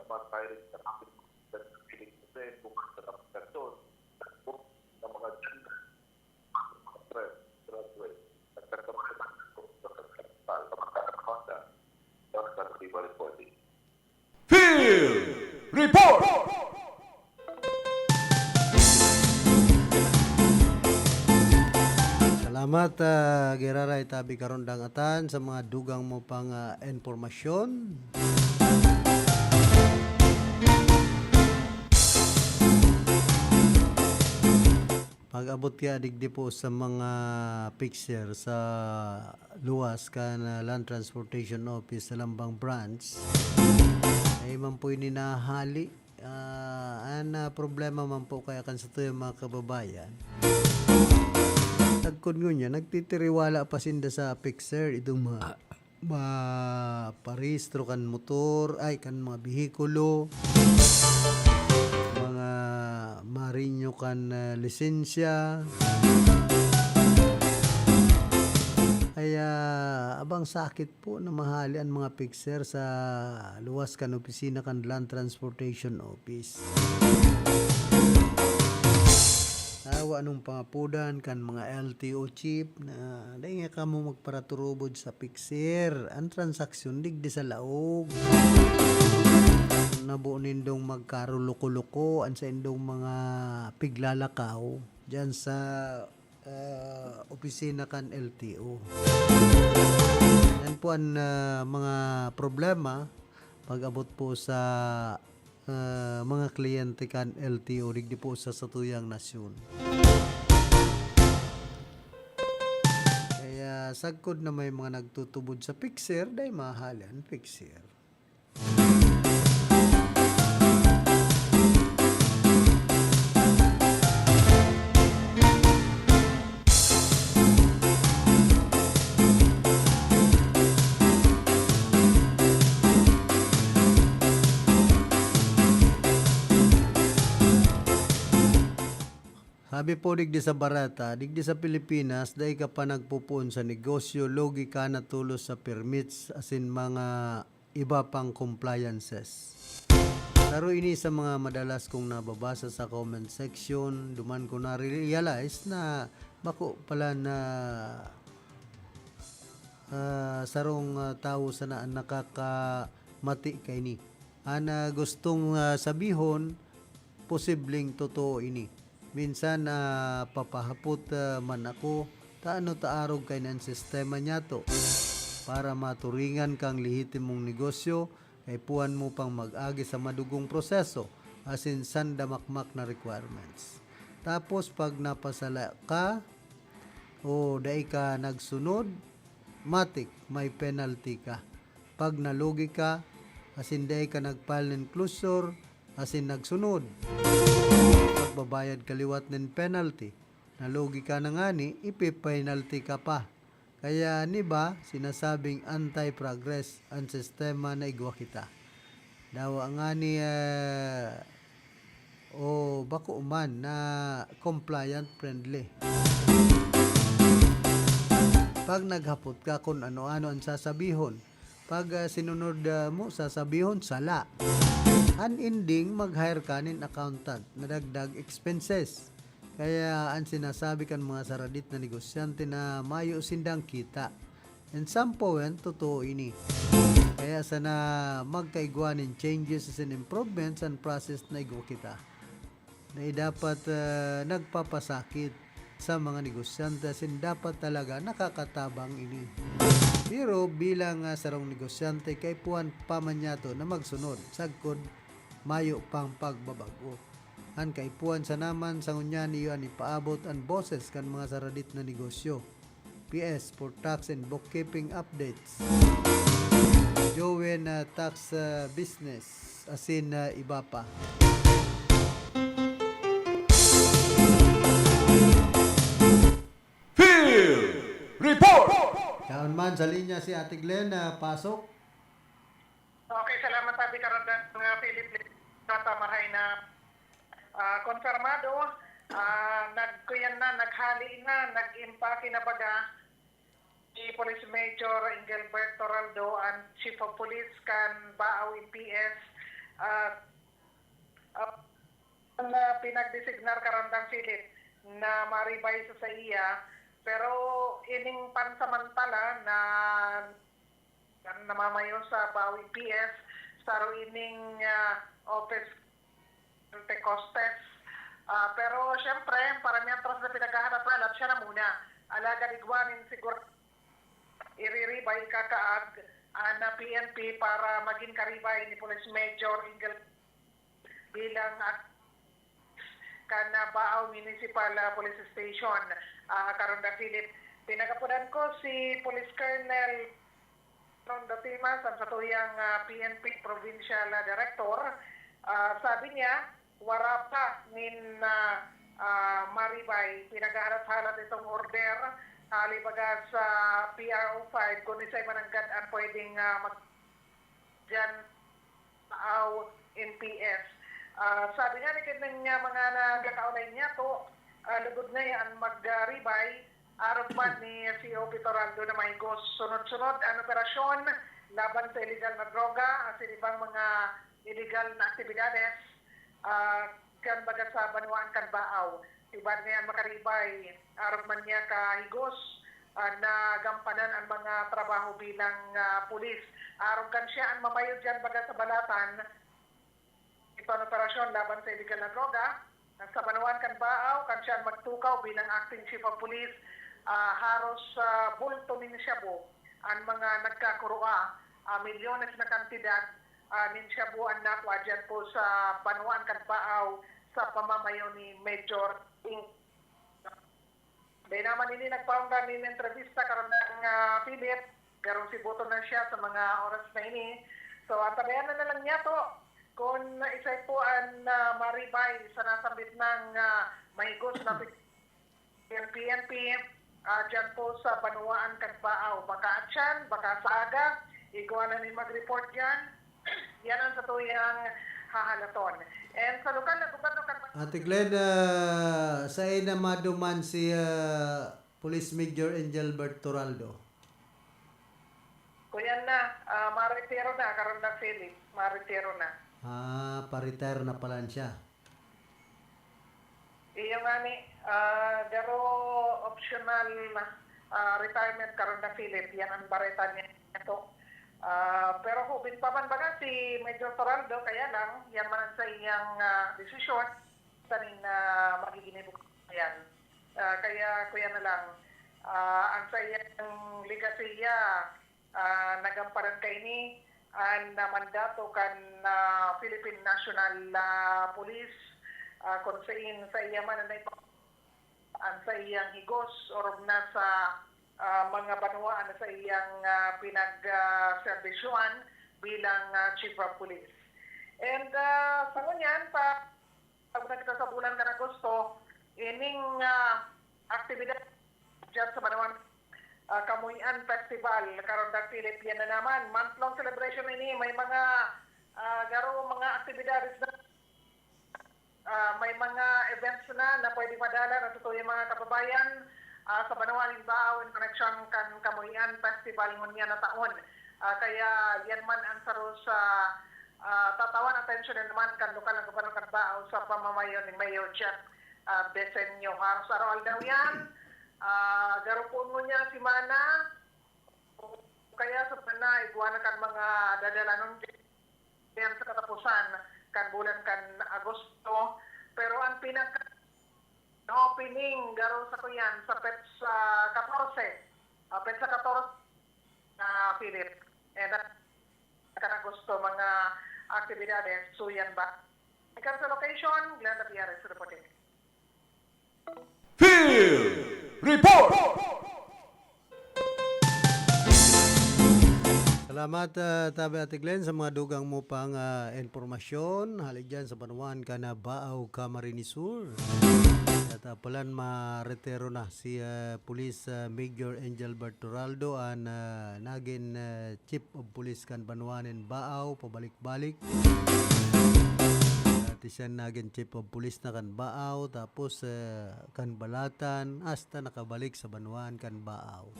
sa mga firing sa ating mga piling sa bukas sa dapat karton, sa mga gender, mga friend, graduate, at sa mga sa mga sa Field Report. Salamat, ah, Gerara Itabi Karondang Atan, sa mga dugang mo pang, ah, impormasyon. Pag-abot kaya digdi po sa mga fixer sa luwas kan, ah, Land Transportation Office sa Lambang Branch, ay man po'y ninahali. Ah, an, ah, problema man po kaya kan satuyang mga kababayan, sagkod ngunyan, nagtitiriwala pa sinda sa fixer, itong mga maparehistro kan motor, ay, kan mga behikulo, mga marinyo kan, ah, lisensya. Kaya, abang sakit po na mahali an mga fixer sa luwas kan opisina kan Land Transportation Office. Tawa anong pangapodan kan mga L T O chief na dai nga kamo magparaturubod sa fixer. An transaksyon digdi sa laog. Nabo nindong magkaruloko-loko an saindong mga piglalakaw diyan sa, ah, opisina kan L T O. Yan po an, ah, mga problema pag-abot po sa, ah, mga kliyente kan L T O digdi po sa satuyang nasyon. Kaya sagkod na may mga nagtutubod sa fixer, dai mahali an fixer. Sabi po digdi sa bareta, digdi sa Pilipinas, dai ka pa nagpopoon sa negosyo, lugi ka na tolos sa permits asin mga iba pang compliances. Saro ini sa mga madalas kong nababasa sa comment section, duman ko na-realize na bako pala na, ah, sarong, ah, tawo sana an nakakamati kaini. An, ah, gustong, ah, sabihon, posibleng totoo ini. Minsan, ah, papahapot, ah, man ako, ta ano ta arog kaini an sistema niyato? Para maturingan kang lehitimong negosyo, kaipuhan mo pang mag-agi sa madugong proseso, asin sanda makmak na requirements. Tapos, pag napasala ka o dai ka nagsunod, matik, may penalty ka. Pag nalugi ka, asin dai ka nag-file nin closure, asin nagsunod, magbabayad ka liwat nin penalty. Nalugi ka na ngani, ipe-penalty ka pa. Kaya an iba, sinasabing anti-progress an sistema na igwa kita. Dawa ngani, eh, o bako man na compliant friendly. Pag naghapot ka kun ano-ano an sasabihon, pag, ah, sinunod, ah, mo, sasabihon, sala. An ending, mag-hire ka nin accountant, nadagdag expenses. Kaya an sinasabi kan mga saradit na negosyante na mayo sindang kita. In some point, totoo ini. Kaya sana magkaigwa nin changes asin improvements an process na igwa kita. Na dapat, ah, nagpapasakit sa mga negosyante asin dapat talaga nakakatabang ini. Pero bilang, ah, sarong negosyante, kaipuhan pa man niyato na magsunod sagkod mayo pang pagbabag-o. An kaipuhan sana man sa ngunyan iyo an ipaabot an boses kan mga saradit na negosyo, P S, for tax and bookkeeping updates. Jowen, ah, tax, ah, business, asin, ah, iba pa. Field Report! Daon man sa linya si Ate Glenn, ah, pasok. Okay, salamat, Abi Karandan, nga Philip Lata, maray na, ah, konfirmado, ah, nagkuyan na, naghali na, nag-impake na baga si Police Major Engelbert Toraldo, ang Chief of Police kan Baao M P S, ah, ah, na pinagdesignar, Karandan Philip, na maribay sa saiya, pero ining pansamantala na namamayo sa Baao M P S, saro ining, ah, office Pentecostes. Ah, pero siyempre, para mientras na pinaghahanap-hanap, siya na muna. Alagad igwa nin siguro iriribay, ikakaag, ah, na P N P para magin karibay ni Police Major Ingel bilang, ah, kan, ah, Baao Municipal, ah, Police Station, ah, Karonda Philip. Pinagapodan ko si Police Colonel Ron Datimas, ang satuyang, ah, P N P Provincial, ah, Director. Ah, sabi niya, wara pa nin, ah, ah, maribay. Pinaghahalat-halat itong order, ah, hali baga sa P R O five, kung isay mananggad ang pwedeng, ah, mag-, dyan Baao M P S. Ah, sabi nga ni kining, ah, mga nagkakaulay niyato, ah, lugod na yan mag-ribay, arog man ni C O P Toraldo na mahigos. Sunod-sunod an operasyon laban sa iligal na droga asin ibang mga iligal na aktibidades, ah, kan baga sa banwaan kan Baao. Iban ngayan makaribay, arog man niya kahigos, ah, nagampanan an mga trabaho bilang, ah, pulis. Arog kan siya an mamayo diyan baga sa balatan, ipan operasyon laban sa iligal na droga. Sa banwaan kan Baao, kan siya an magtukaw bilang acting chief of police, ah, haros sa bulto nin shabu an mga nagkakurua, ah, milyones na kantidad, ah, nin shabu an nakua diyan po sa banwaan kan Baao sa pamamayo ni Major Ing. Dai naman ini nagpaundan nin entrevista, Karonda Philip, garong sibuton na siya sa mga oras na ini. So, antabayan na, na lang niyato kun isay po an, ah, maribay sa nasambit nang, ah, mahigos na P N P, ah, diyan po sa banwaan kan Baao. Baka atyan, baka sa aga, igwa na nin mag-report diyan. Yan ang satuyang, hahalaton. And sa lokal na gobyerno kan Ate Glenn, ah, saen na maduman si, ah, Police Major Engelbert Toraldo? Kuyan na, ah, maretiro na, karon na, Philip, maretiro na. Ah, pa-retire na pala siya. Iyo ngani, ah, garo optional, ah, retirement karon na, Philip. Yan ang bareta niya to. Ah, pero hubin pa man baga si Major Toraldo, kaya lang, yan man ang sa iyang, ah, desisyon, sa nin, ah, magiging yan. Ah, kaya, kuya na lang, ah, ang sa iyang legasiya, ah, nagampanan kaini an, ah, mandato kan, ah, Philippine National, ah, Police, ah, kun sain sa iya man na naipa-, an sa iyang higos orog na sa, ah, mga banwa na sa iyang, ah, pinag, ah, serbisyoan bilang, ah, Chief of Police. And, ah, sa ngunyan, pa, pag nagkita sa bulan kan Agosto, ining, ah, aktibidad diyan sa Banwaan, ah, Kamuy-an Festival, karon na, Philip, yan na naman. Month-long celebration ini, may mga, ah, garo mga aktibidades na, ah, may mga events na, na pwede madala na tutuyang mga kababayan, ah, sa Banwaan nin Baao in connection kan Kamuy-an Festival ngunyan na taon. Ah, kaya yan man ang saro sa, ah, tatawan atensyon na naman kan lokal na gobyerno kan Baao sa pamamayo ni Mayor Jeff, ah, Besenyo. Haros araw-aldaw yan, ah, garo poon ngunyan semana, o kaya sa semana, igwa na kan mga dadalanon yan sa kataposan kan bulan kan Agosto. Pero ang pinaka opening, garo sa kuyan, sa petsa katorse. Ah, petsa katorse, ah, Philip. Eh, na, kan Agosto, mga aktibidades, suyan ba? Ikan sa location, Glenda Piares reporting. Field Report! Salamat, ah, tabi Ate Glenn, sa mga dugang mo pang, ah, impormasyon. Hali dyan sa banwaan kan Baao, Camarines Sur. At, ah, palan maretiro na si, ah, Police, ah, Major Engelbert Toraldo, an, ah, nagin, ah, Chief of Police kan banwaan nin Baao, pabalik-balik. Dati siya nagin Chief of Police na kan Baao, tapos, ah, kan Balatan, hasta nakabalik sa banwaan kan Baao.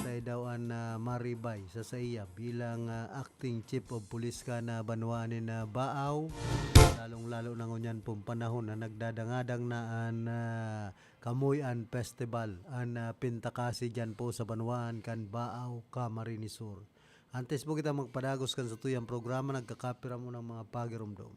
Tayo daw an, ah, maribay sa saiya bilang, ah, acting chief of police kan, ah, banwaan nin, ah, Baao. Lalong-lalo na ngunyan pong panahon na nagdadangadang na an, ah, Kamuy-an Festival, an, ah, pintakasi dyan po sa banwaan kan Baao, Camarines Sur. Antes po kita magpadagos kan satuyang programa, nagkakapira mo ng mga pagiromdom.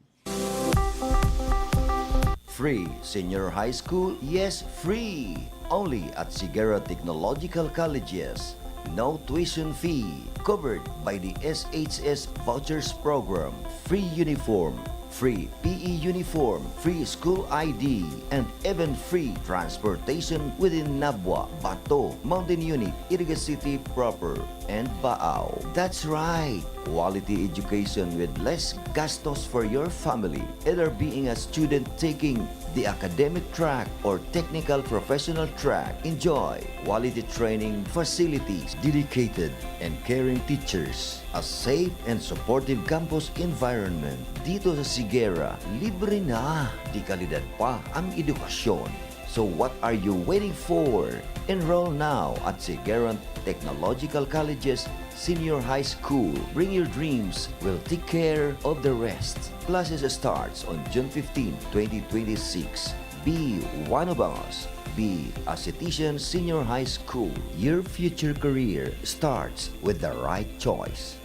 Free senior high school? Yes, free! Only at Sigera Technological Colleges. No tuition fee. Covered by the S H S Vouchers Program. Free uniform. Free P E uniform. Free school I D. And even free transportation within Nabua, Bato, Mountain Unit, Iriga City Proper, and Baao. That's right! Quality education with less gastos for your family, either being a student taking the academic track or technical professional track. Enjoy quality training facilities, dedicated and caring teachers, a safe and supportive campus environment. Dito sa Sigera, libre na, de kalidad pa ang edukasyon. So what are you waiting for? Enroll now at Sigeran Technological College's Senior High School. Bring your dreams. We'll take care of the rest. Classes starts on June fifteen, twenty twenty-six. Be one of us. Be a Citizen Senior High School. Your future career starts with the right choice.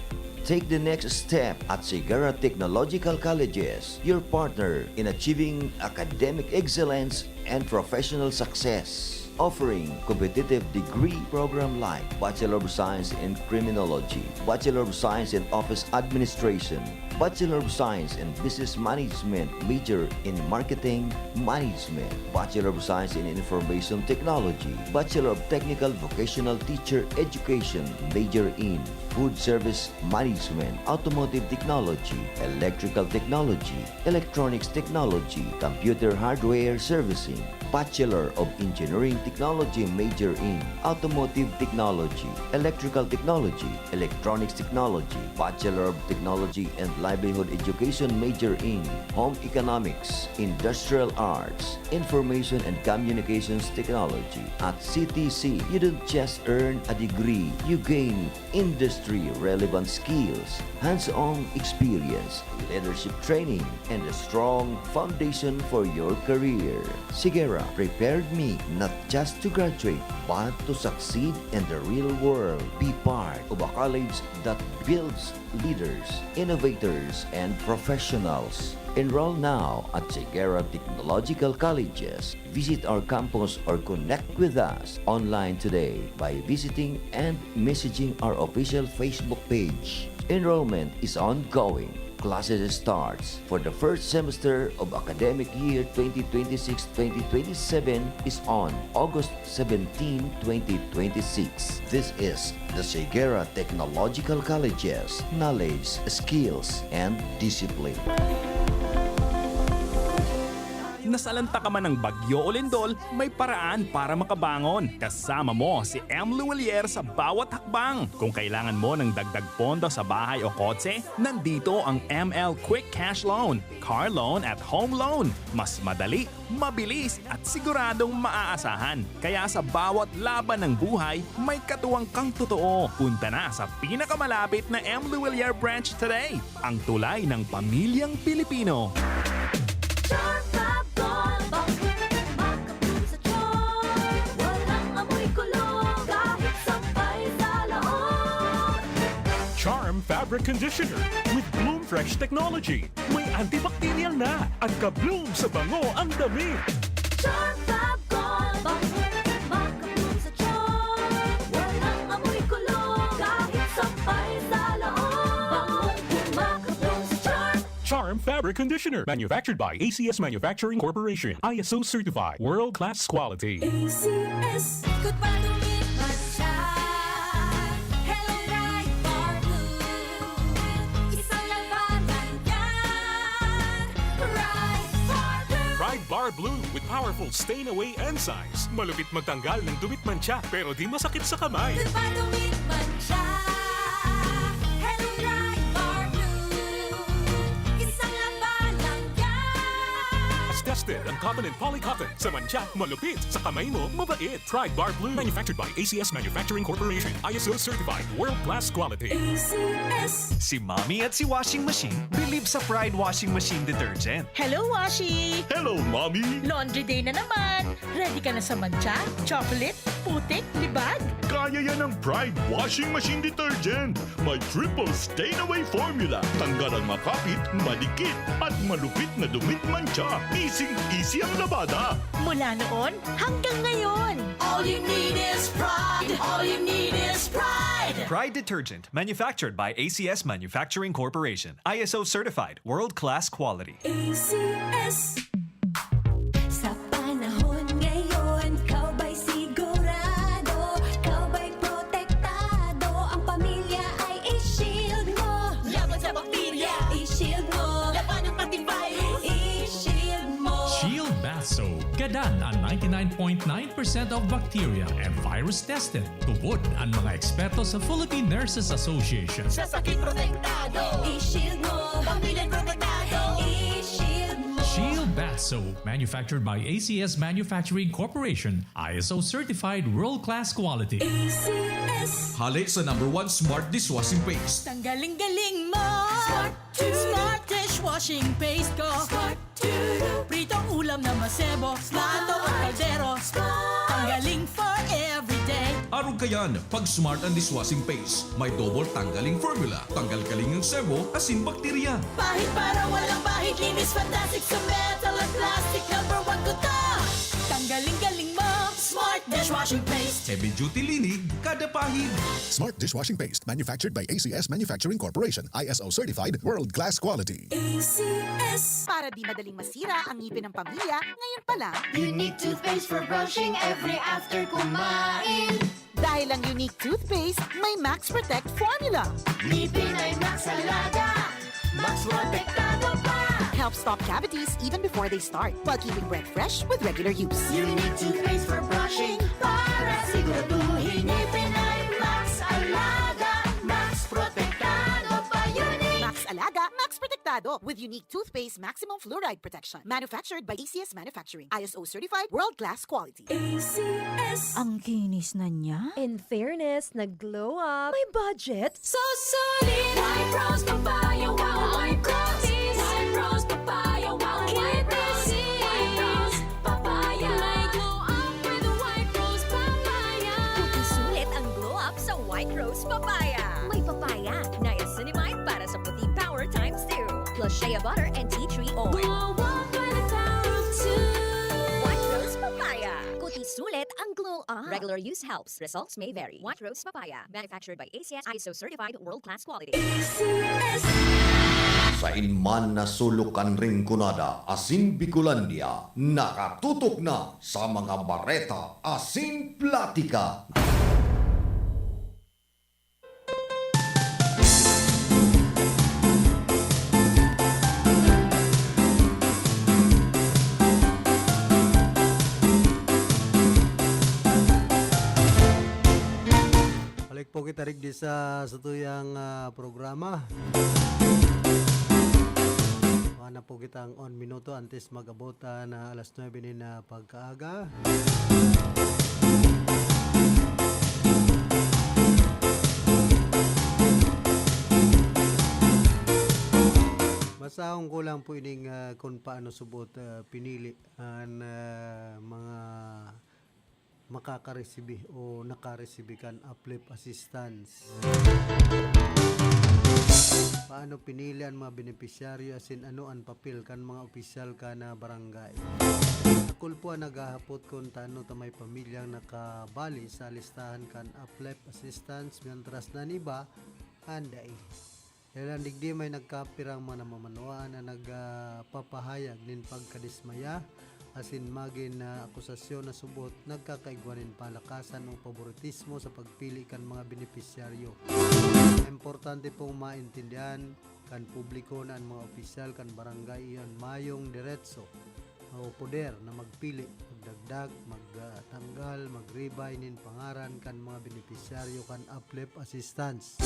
Take the next step at Sigara Technological Colleges, your partner in achieving academic excellence and professional success. Offering competitive degree program like Bachelor of Science in Criminology, Bachelor of Science in Office Administration, Bachelor of Science in Business Management, major in Marketing Management, Bachelor of Science in Information Technology, Bachelor of Technical Vocational Teacher Education, major in Food Service Management, Automotive Technology, Electrical Technology, Electronics Technology, Computer Hardware Servicing, Bachelor of Engineering Technology major in Automotive Technology, Electrical Technology, Electronics Technology, Bachelor of Technology and Livelihood Education major in Home Economics, Industrial Arts, Information and Communications Technology. At C T C, you don't just earn a degree, you gain industry-relevant skills, hands-on experience, leadership training, and a strong foundation for your career. Sigera prepared me not just to graduate, but to succeed in the real world. Be part of a college that builds leaders, innovators, and professionals. Enroll now at Sigera Technological Colleges. Visit our campus or connect with us online today by visiting and messaging our official Facebook page. Enrollment is ongoing. Classes starts for the first semester of academic year twenty twenty-six twenty twenty-seven is on August seventeen, twenty twenty-six. This is the Sigera Technological Colleges, knowledge, skills, and discipline. Nasalanta ka man ng bagyo o lindol, may paraan para makabangon. Kasama mo si M. Luwilier sa bawat hakbang. Kung kailangan mo ng dagdag pondo sa bahay o kotse, nandito ang M L Quick Cash Loan, Car Loan at Home Loan. Mas madali, mabilis at siguradong maaasahan. Kaya sa bawat laban ng buhay, may katuwang kang totoo. Punta na sa pinakamalapit na M. Luwilier branch today. Ang tulay ng pamilyang Pilipino. Charm Fab Gold, bangkong makapul sa tiyan. Walang amoy kulog, kahit sampay sa laog. Charm Fabric Conditioner with Bloom Fresh Technology. May antibacterial na at ka-bloom sa bango ang damit. Charm Fab Gold, bangkong makapul sa tiyan. Walang amoy kulog, kahit sampay sa laog. Bangkong makapul sa tiyan. Charm Fabric Conditioner, manufactured by A C S Manufacturing Corporation, I S O certified, world class quality. A C S. Ikot pa, dumit man siya. Hello, Pride Bar Blue. Isang labanan yan. Pride Bar Blue. Pride Bar Blue with powerful stain away enzymes. Malupit magtanggal ng dumit mantsa pero di masakit sa kamay. Ikot pa, dumit man siya. Hello, Pride Bar Blue. Isang labanan yan. Tested ang cotton and poly cotton. Sa mantsa, malupit. Sa kamay mo, mabait. Pride Bar Blue. Manufactured by A C S Manufacturing Corporation. I S O certified. World class quality. A C S. Si Mommy at si Washing Machine believe sa Pride Washing Machine Detergent. Hello, Washi! Hello, Mommy! Laundry day na naman! Ready ka na sa mantsa, chocolate, putik, libag? Kaya yan ng Pride Washing Machine Detergent. May triple stain away formula. Tanggal ang makapit, madikit, at malupit na dumit mantsa. Easy-easy ang labada. Mula noon hanggang ngayon! All you need is pride. All you need is pride. Pride Detergent, manufactured by A C S Manufacturing Corporation. I S O certified, world class quality. A C S. Sa panahon ngayon, ikaw ba'y sigurado? Ikaw ba'y protektado? Ang pamilya ay i-shield mo. Laban sa bakterya, i-shield mo. Labanan pati virus, i-shield mo. Shield Bath Soap. Gadan ang ninety-nine point nine percent of bacteria and virus tested. Tubod ang mga eksperto sa Philippine Nurses Association. Sa sakit protektado, i-shield mo. Pamilya protektado, i-shield mo. Shield Bath Soap, manufactured by A C S Manufacturing Corporation, I S O certified world-class quality. A C S. Hale sa number one smart dishwashing paste. Tanggaling-galing mo! Smart dishwashing paste ko! Pritong ulam na masebo, plato o kaldero. Tanggaling for everyday. Arog kayan, pag smart ang dishwashing paste, may double tanggaling formula. Tanggal kaling ang sebo, asin bakterya. Pahid para walang bahid, linis fantastic sa metal at plastic. Number one ko to. Tanggaling-galing mo, Smart dishwashing paste. Heavy duty linig, kada pahid. Smart dishwashing paste, manufactured by A C S Manufacturing Corporation, I S O certified, world class quality. A C S. Para di madaling masira ang ngipin ng pamilya, ngayon pa lang. Unique toothpaste for brushing every after kumain. Dahil ang Unique Toothpaste may Max Protect Formula. Ngipin ay Max Alaga, Max Protektado pa. Help stop cavities even before they start, while keeping breath fresh with regular use. Unique toothpaste for brushing para siguraduhin ngipin ay Max Alaga, Max Protektado pa. Unique! Max Alaga, Max Protektado, with Unique Toothpaste Maximum Fluoride Protection. Manufactured by A C S Manufacturing. I S O certified, world-class quality. A C S. Ang kinis na niya. In fairness, nag-glow up. May budget. So solid. White Rose Papaya. Wow, White Rose. White Rose Papaya. Wow, White Rose. White Rose Papaya. May glow up with White Rose Papaya. Puti sulit ang glow up sa White Rose Papaya. May papaya, niacinamide para sa puti power times two. Plus shea butter and tea tree oil. Glow up by the power of two. White Rose Papaya. Puti sulit ang glow up. Regular use helps. Results may vary. White Rose Papaya. Manufactured by A C S, I S O certified, world-class quality. A C S. Sain man na sulok kan Rinconada asin Bicolandia, nakatutok na sa mga bareta asin platika. Balik po kita rigdi sa satuyang, ah, programa. Wala na po kitang on minuto antes mag-abot, ah, na alas nuebe nin, ah, pagkaaga. Basahon ko lang po ining, ah, kung paano subot, ah, pinili an, ah, mga makakaresibi o nakaresibi kan uplift assistance. Paano pinili an mga benepisyaryo asin ano an papel kan mga opisyal kan barangay? Dakul po an naghahapot kun tano ta may pamilyang nakabali sa listahan kan uplift assistance, mientras na an iba an dai. Dahil an digdi, may nagkapirang mga namamanwaan na nagpapahayag nin pagkadismaya asin magin na akusasyon na subot nagkakaigwa nin palakasan o paboritismo sa pagpili kan mga benepisyaryo. Importante pong maintindihan kan publiko na an mga opisyal kan barangay iyo an mayong deretso o poder na magpili, magdagdag, magtanggal, mag-revise nin pangaran kan mga benepisyaryo kan uplift assistance.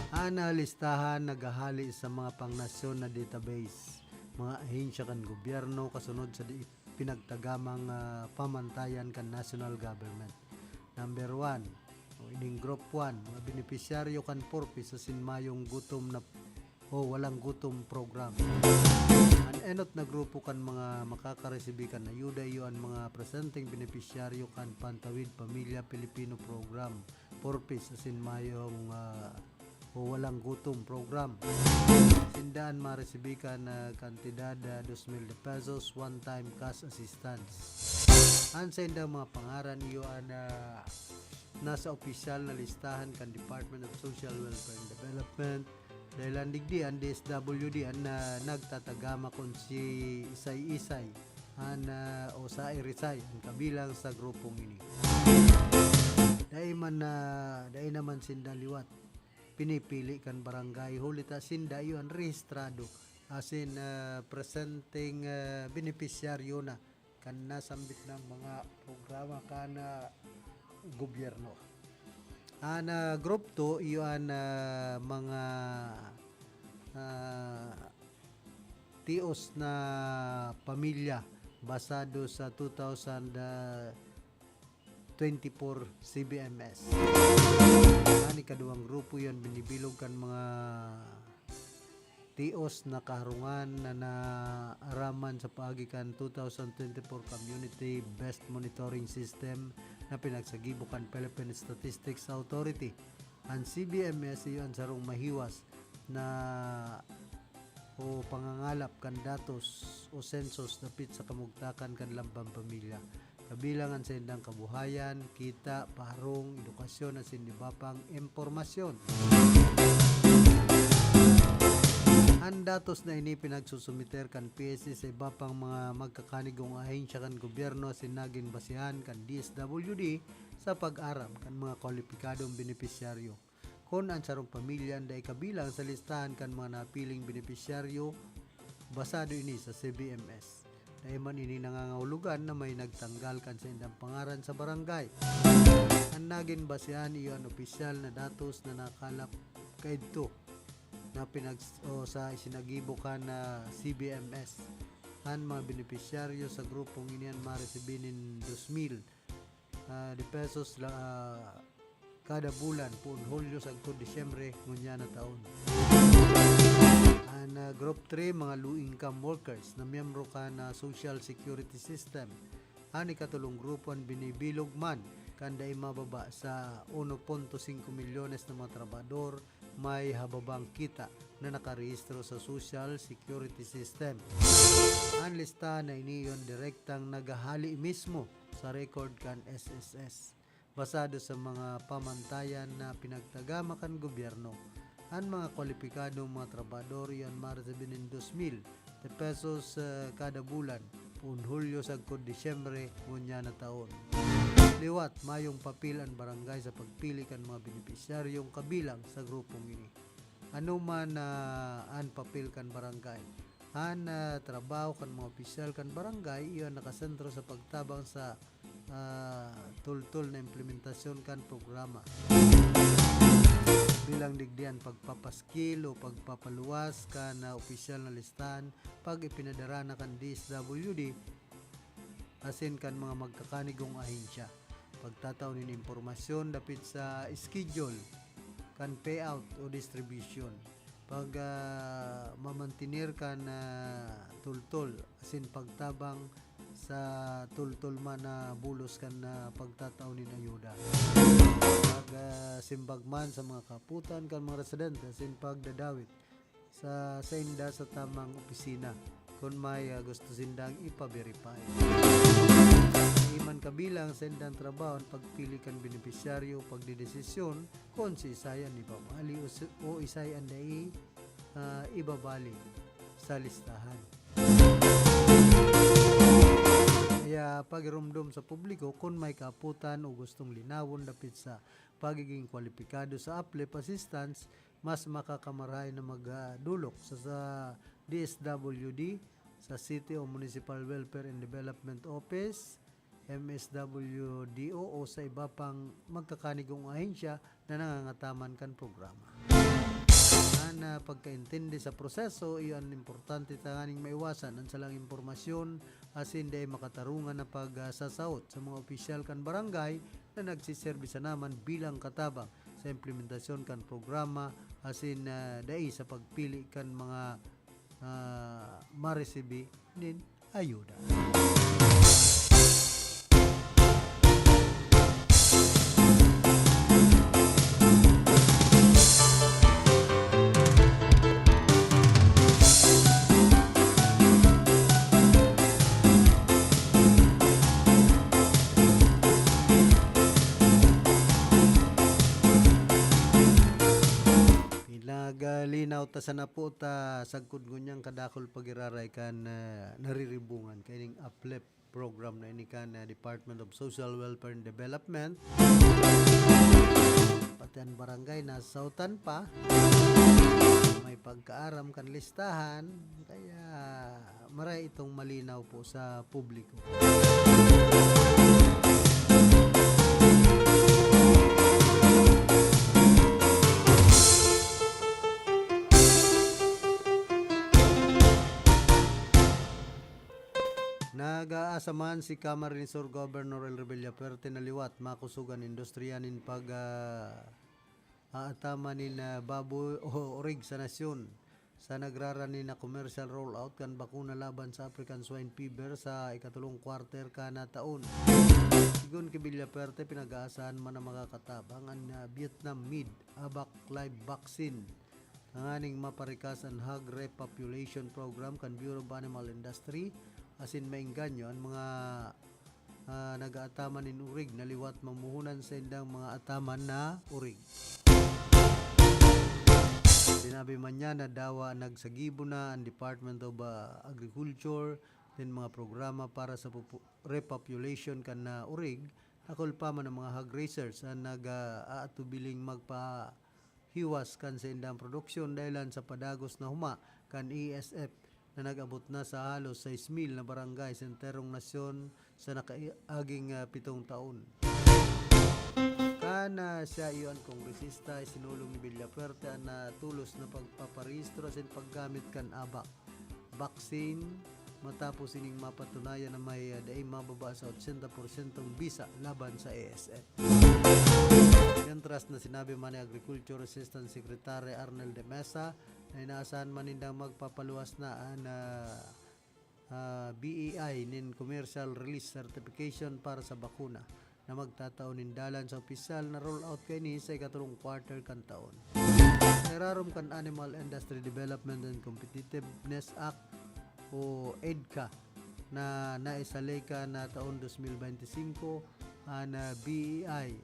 An listahan naghahali sa mga pangnasyon na database, mga ahensya kan gobyerno kasunod sa di pinagtagamang, ah, pamantayan kan national government. Number one, o ining Group one, mga benepisyaryo kan Four Ps asin mayong gutom na o walang gutom program. An enot na grupo kan mga makakaresibi kan ayuda iyo an mga presenteng benepisyaryo kan Pantawid Pamilya Pilipino Program, Four Ps asin mayong, ah, o walang gutom program. Sinda an maresibi kan, ah, kantidad, ah, dos mil de pesos one-time cash assistance. An saindang mga pangaran iyo an, ah, nasa opisyal na listahan kan Department of Social Welfare and Development, dahil an digdi, an D S W D an, ah, nagtatagama kun si isay-isay an, ah, o sa irisay an kabilang sa grupong ini. Dai man na, dai naman sinda liwat pinipili kan barangay, huli ta sinda iyo an rehistrado asin, ah, presenteng, ah, benepisyaryo na kan nasambit na mga programa kan, ah, gobyerno. An, ah, Group two, iyo an, ah, mga, ah, tios na pamilya basado sa two thousand twenty-four C B M S. An ikaduwang grupo, iyo an binibilog kan mga tios na kaharungan na naaraman sa paagi kan two thousand twenty-four Community Best Monitoring System na pinagsagibo kan Philippine Statistics Authority. An C B M S iyo an sarong mahiwas na o pangangalap kan datos o sensus dapit sa kamugtakan kan lambang pamilya, kabilang an saindang kabuhayan, kita, paharong, edukasyon, asin iba pang impormasyon. An datos na ini pinagsusumiter kan P S C sa iba pang mga magkakanigong ahensya kan gobyerno asin nagin basehan kan D S W D sa pag-aram kan mga kwalipikadong benepisyaryo. Kun an sarong pamilya an dai kabilang sa listahan kan mga napiling benepisyaryo, basado ini sa C B M S. Dai man ini nangangahulugan na may nagtanggal kan saindang pangaran sa barangay. An nagin basehan iyo an opisyal na datos na nakalap kaidto na pinag-, o sa isinagibo kan C B M S. An mga benepisyaryo sa grupong ini an maresibi nin dos mil, ah, de pesos la, ah, kada bulan, poon Hulyo sagkod Disyembre ngunyan na taon. An, ah, Group three, mga low-income workers na miyembro kan Social Security System. An ikatolong grupo an binibilog man kan dai mababa sa uno punto singko milyones na mga trabahador may hababang kita na nakarehistro sa Social Security System. An listahan na ini iyo an direktang naghahali mismo sa record kan S S S. Basado sa mga pamantayan na pinagtagama kan gobyerno, an mga kwalipikadong mga trabahador iyo an maresibi nin dos mil de pesos, eh, kada bulan, poon Hulyo sagkod Disyembre ngunyan na taon. Liwat, mayong papel an barangay sa pagpili kan mga benepisyaryong kabilang sa grupong ini. Ano man, ah, an papel kan barangay? An, ah, trabaho kan mga opisyal kan barangay iyo an nakasentro sa pagtabang sa, ah, tultol na implementasyon kan programa. Bilang digdi an pagpapaskil o pagpapaluwas kan, ah, opisyal na listahan pag ipinadara na kan D S W D asin kan mga magkakanigong ahensya. Pagtatao nin impormasyon dapit sa schedule kan payout o distribution. Pag, ah, mamantener kan, ah, tultol asin pagtabang sa tultol man na bulos kan, ah, pagtatao nin ayuda. Pag, ah, simbag man sa mga kaputan kan mga residente asin pagdadawit sa sainda sa tamang opisina kun may, ah, gusto sindang ipa-verify. Dai man kabilang sa saindang trabaho an pagpili kan benepisyaryo o pagdedesisyon kun siisay an ibabali o si, o isay an dai, ah, ibabali sa listahan. Kaya pagiromdom sa publiko kun may kaaputan o gustong linawon dapit sa pagiging kwalipikado sa uplift assistance, mas makakamarahay na magdolok sa, sa D S W D, sa City o Municipal Welfare and Development Office, M S W D O, o sa iba pang magkakanigong ahensya na nangangataman kan programa. An, ah, pagkaintindi sa proseso, iyo an importante tanganing maiwasan an salang impormasyon asin dai makatarungan na pagsasaot sa mga opisyal kan barangay na nagsiserbi sana man bilang katabang sa implementasyon kan programa asin, ah, dai sa pagpili kan mga, ah, maresibi nin ayuda. Pinagalinaw ta sana po ta sagkod ngunyan kadakul pagiraray kan, ah, nariribungan kaining uplift program na ini kan, ah, Department of Social Welfare and Development. Pati an barangay nasautan pa. May pagkaaram kan listahan, kaya maray itong malinaw po sa publiko. Nag-aasa man si Camarines Sur Governor El Revilla Fuerte na liwat makosog an industriya nin pag, ah, aataman nin, ah, baboy o orig sa nasyon sa nagraran nin na commercial rollout kan bakuna laban sa African Swine Fever sa ikatulong quarter kan taon. Sigon ki Villaferte, pinag-aasahan man na makakatabang an, ah, Vietnam Made Abac Live Vaccine tanganing maparikas an hog repopulation program kan Bureau of Animal Industry asin maengganyo an mga, ah, nag-aataman nin orig na liwat mamuhunan saindang mga ataman na orig. Sinabi man niya na dawa nagsagibo na an Department of, ah, Agriculture nin mga programa para sa popu-, repopulation kan, ah, orig, dakul pa man an mga hog raisers an nag, ah, aatubiling magpa-, hiwas kan saindang produksyon dahilan sa padagos na huma kan E S F na nag-abot na sa halos sais mil na barangay sa enterong nasyon sa nakaaging, ah, pitong taon. Kan, ah, siya iyo an kongresista, isinulong ni Villafuerte an, ah, tolos na pagpaparehistro asin paggamit kan ABAC vaccine matapos ining mapatunayan na may, ah, daing mababa sa otsenta porsyentong bisa laban sa E S F. Mientras na sinabi man ni Agriculture Assistant Secretary Arnel de Mesa na inaasahan man nindang magpapaluwas na an, ah, ah, B A I nin commercial release certification para sa bakuna na magtatao nin dalan sa opisyal na rollout kaini sa ikatulong quarter kan taon. Sa irarom kan Animal Industry Development and Competitiveness Act o EDCA na naisalika na taon dos mil bente singko, an, ah, B A I.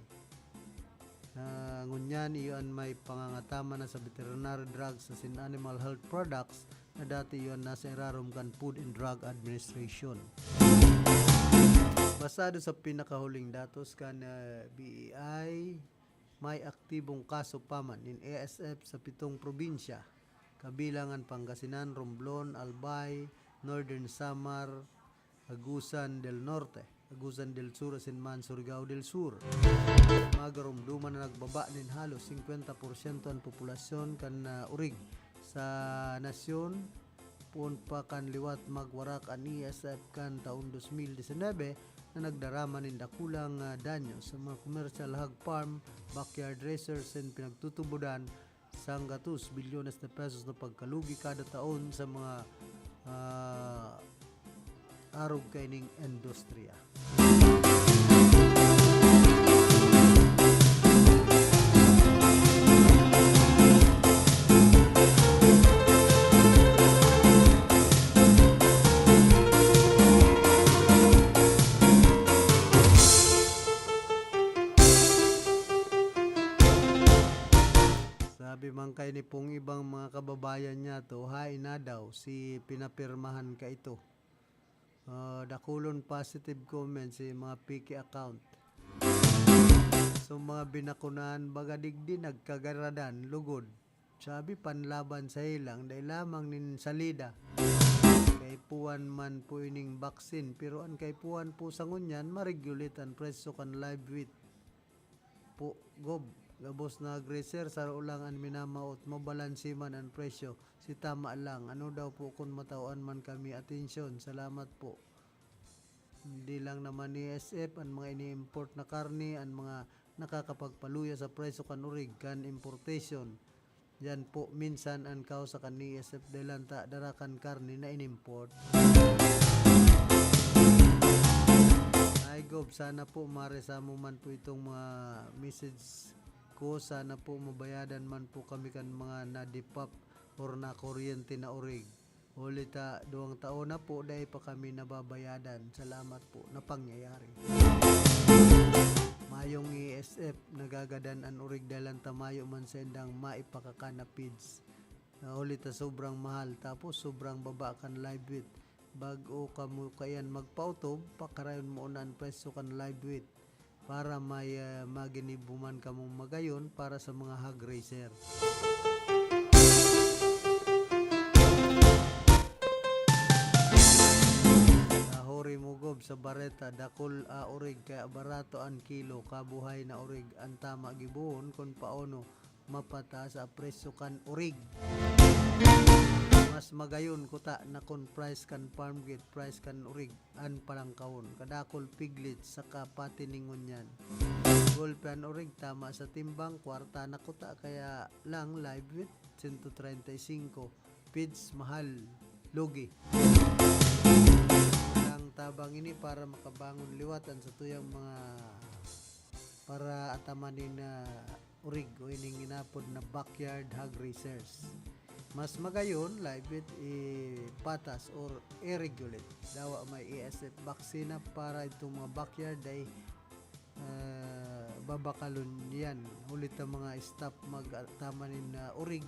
Ah, ngunyan, iyo an may pangangataman na sa veterinary drugs asin animal health products na dati iyo an nasa irarom kan Food and Drug Administration. Basado sa pinakahuling datos kan, ah, B A I, may aktibong kaso pa man nin E S F sa pitong probinsya, kabilang an Pangasinan, Romblon, Albay, Northern Samar, Agusan del Norte, Agusan del Sur asin man Surigao del Sur. Magaromdoman na nagbaba nin halos singkwenta porsyento an populasyon kan, ah, orig sa nasyon, poon pa kan liwat magwarak an E S F kan taon dos mil disinebe na nagdarama nin dakulang, ah, danyo sa mga commercial hog farm, backyard raisers, and pinagtutubodan sanggatos bilyones na pesos na pagkalugi kada taon sa mga, ah, arog kaining industriya. Sabi man kay ni pong ibang mga kababayan niya to, hain na daw si pinapirmahan ka ito. Ah, dakulon positive comment si mga fake account. So, mga binakunan, baga digdi nagkagaradan, lugod. Sabi, panlaban sa helang, dai lamang nin salida. Kaipuhan man po ining vaccine, pero an kaipuhan po sa ngunyan, ma-regulate an presyo kan live wheat. Po, Gob, gabos na graser, saro lang an minamaot, mabalanse man an presyo. Si tama lang, ano daw po kun matawan man kami atensyon? Salamat po. Hindi lang naman ni S F an mga ini-import na karne, an mga nakakapagpaluya sa presyo kan orig kan importation. Yan po, minsan an kausa kan S F dahilan ta dara kan karne na inimport. Ay, Gob, sana po maresamo man po itong mga message ko. Sana po mabayadan man po kami kan mga nadipap or nakuryente na orig. Huli ta, duwang taon na po, dai pa kami nababayadan. Salamat po na pangyayari. Mayong S F, nagagadan an orig dahilan ta mayo man saindang maipakakan na feeds. Na huli ta sobrang mahal, tapos sobrang baba kan live weight. Bago kamo kaiyan magpaotob, pakarayon mo na an presyo kan live weight para may, ah, maginibo man kamong magayon para sa mga hog raiser. Nahuri mo, Gob, sa bareta, dakul a orig, kaya barato an kilo, kabuhay na orig, an tama gibohon kun paano mapataas a presyo kan orig. Mas magayon kuta na kun price kan farm gate, price kan orig an palangkawon, kadakul piglet saka pati nin ngunyan. Gulpi an orig tama sa timbang, kwarta na kuta, kaya lang live weight, sento treinta y cinco, feeds mahal, lugi. Ang tabang ini para makabangon liwat an satuyang mga para ataman nin, ah, orig o ining inapod na backyard hog raisers. Mas magayon, live weight, ipatas or i-regulate. Dawa may S F vaccine na para itong mga backyard ay, ah, babakalon yan. Huli ta mga stop mag-, tama nin, ah, orig,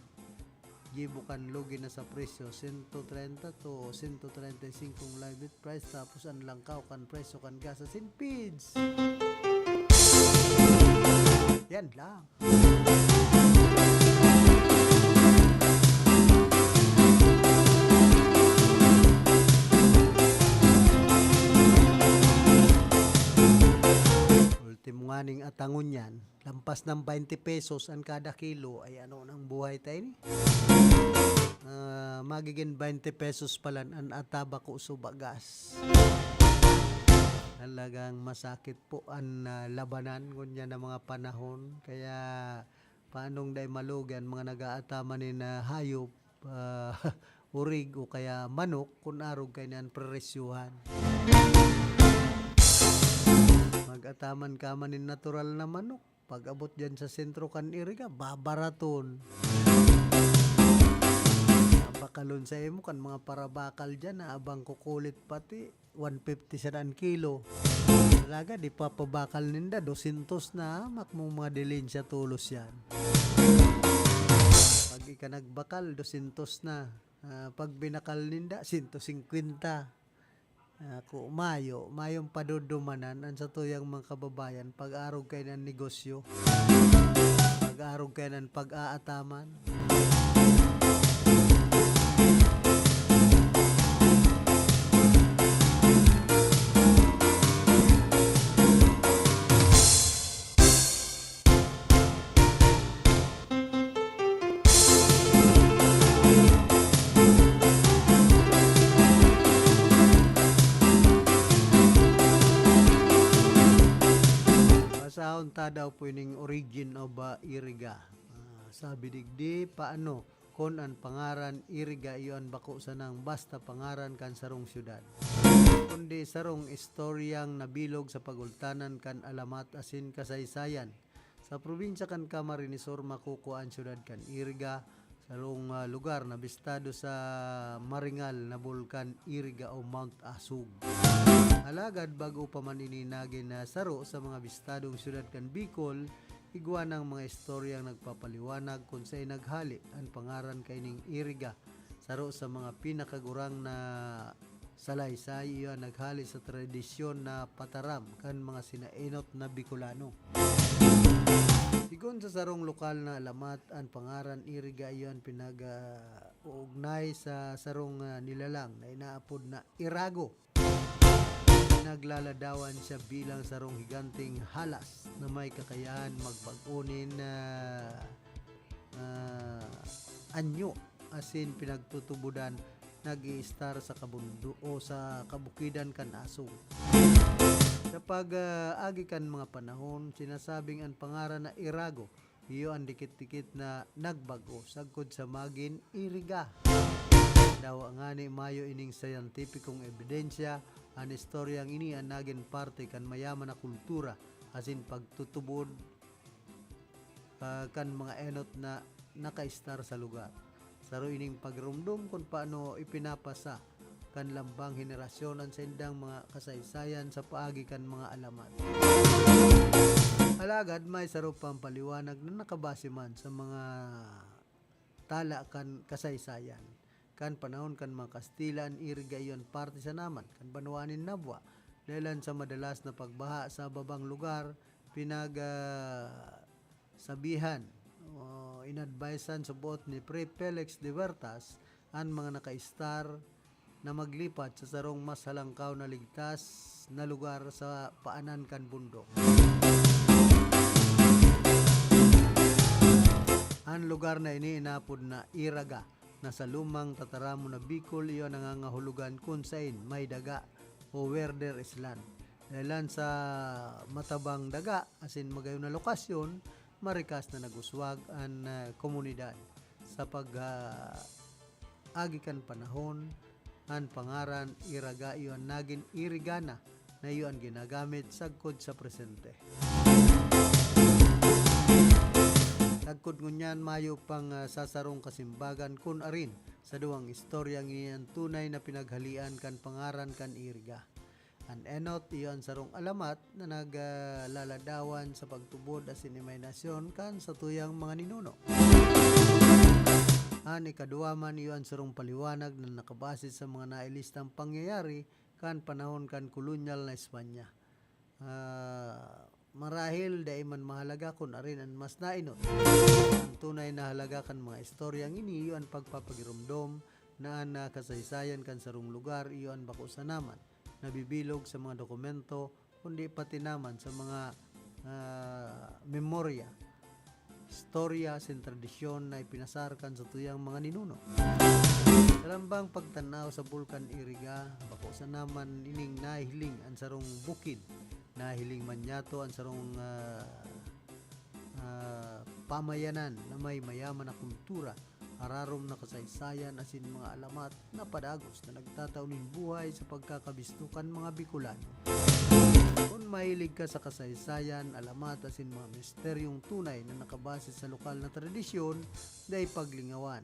gibo kan lugi na sa presyo, sento treinta to sento treinta y cinco ang live weight price, tapos an langkaw kan presyo kan gasa sin feeds. Yan lang. Lagpas ng twenty pesos an kada kilo, ay ano nang buhay ta ini? Ah, magigin twenty pesos pa lang an ata bako sa bagas. Talagang masakit po an, ah, labanan ngunyan na mga panahon. Kaya paanong dai malugi an mga nag-aataman nin, ah, hayop, ah, urig o kaya manok kun arog kaini an preresyuhan? Mag-ataman ka man nin natural na manok, pag-abot diyan sa sentro kan Iriga, babaraton. Bakalon sa imo kan mga parabakal diyan na abang kukulit pati, one fifty sana an kilo. Talaga, di papabakal ninda, dosyentos na, hamak mong mga dilensya tolos yan. Pag ika nagbakal, dosyentos na. Ah, pag binakal ninda, sento singkwenta. Ako, mayo, mayong padudumanan an satuyang mga kababayan pag-arog kaini an negosyo, pag-arog kaini an pag-aataman. Basahon ta daw po ining origin of, ah, Iriga. Ah, sabi digdi, paano kun an pangaran Iriga iyo an bako sanang basta pangaran kan sarong syudad, kundi sarong istoryang nabilog sa pagultanan kan alamat asin kasaysayan. Sa probinsya kan Camarines Sur, makukua an syudad kan Iriga, sarong, ah, lugar na bistado sa maringal na Bulkan Iriga o Mount Asug. Alagad bago pa man ini nagin na saro sa mga bistadong syudad kan Bicol, igwa nang mga istoryang nagpapaliwanag kun saen naghale an pangaran kaining Iriga. Saro sa mga pinakagurang na salaysay, iyo an naghale sa tradisyon na pataram kan mga sinaenot na Bicolano. Sigon sa sarong lokal na alamat, an pangaran Iriga iyo an pinag-uugnay sa sarong, ah, nilalang na inaapod na Irago. Naglaladawan siya bilang sarong higanteng halas na may kakayahan magbag-o nin, ah, ah, anyo, asin pinagtutubodan, nag-iistar sa kabundo o sa kabukidan kan Asog. Sa pag, ah, agi kan mga panahon, sinasabing an pangaran na Irago, iyo an dikit-dikit na nagbag-o sagkod sa magin Iriga. Dawa ngani mayo ining siyentipikong ebidensya, an istoryang ini an nagin parte kan mayaman na kultura asin pagtutubod ah, kan mga enot na nakaistar sa lugar. Saro ining pagiromdom kun paano ipinapasa kan lambang henerasyon an saindang mga kasaysayan sa paagi kan mga alamat. Alagad may saro pang paliwanag na nakabase man sa mga tala kan kasaysayan. Kan panahon kan mga Kastila, an Iriga iyo an parte sana man kan banwaan nin Nabua. Dahelan sa madalas na pagbaha sa babang lugar, pinag, ah, sabihan o inadvisean sa boot ni Fray Felix de Huertas an mga nakaistar na maglipat sa sarong mas halangkaw na ligtas na lugar sa paanan kan bundok. An lugar na ini inapod na Iraga, na sa lumang tataramon na Bicol iyo an nangangahulugan kun saen may daga o where there is land. Dahelan sa matabang daga asin magayon na lokasyon, marikas na nag-uswag an, ah, komunidad. Sa pag, ah, agi kan panahon, an pangaran Iraga iyo an nagin Irigana na iyo an ginagamit sagkod sa presente. Sagkod ngunyan, mayo pang, ah, sasarong kasimbagan kun arin sa duwang istoryang ini an tunay na pinaghalean kan pangaran kan Iriga. An enot iyo an sarong alamat na nag, ah, laladawan sa pagtubod asin imahinasyon kan satuyang mga ninuno. An ikaduwa man iyo an sarong paliwanag na nakabase sa mga nailistang pangyayari kan panahon kan kolonyal na Espanya. Ah, marahil dai man mahalaga kun arin an mas naenot. An tunay na halaga kan mga istoryang ini iyo an pagpapagiromdom na an, ah, kasaysayan kan sarong lugar iyo an bako sana man nabibilog sa mga dokumento, kundi pati naman sa mga, ah, memorya, istorya asin tradisyon na ipinasar kan satuyang mga ninuno. Sa lambang pagtanaw sa Bulkan Iriga, bako sana man ining nahihiling an sarong bukid. Nahihiling man niyato an sarong, ah, ah, pamayanan na may mayaman na kultura, ararom na kasaysayan asin mga alamat na padagos na nagtatao nin buhay sa pagkakabisto kan mga Bicolano. Kun mahilig ka sa kasaysayan, alamat asin mga misteryong tunay na nakabase sa lokal na tradisyon, dai paglingawan.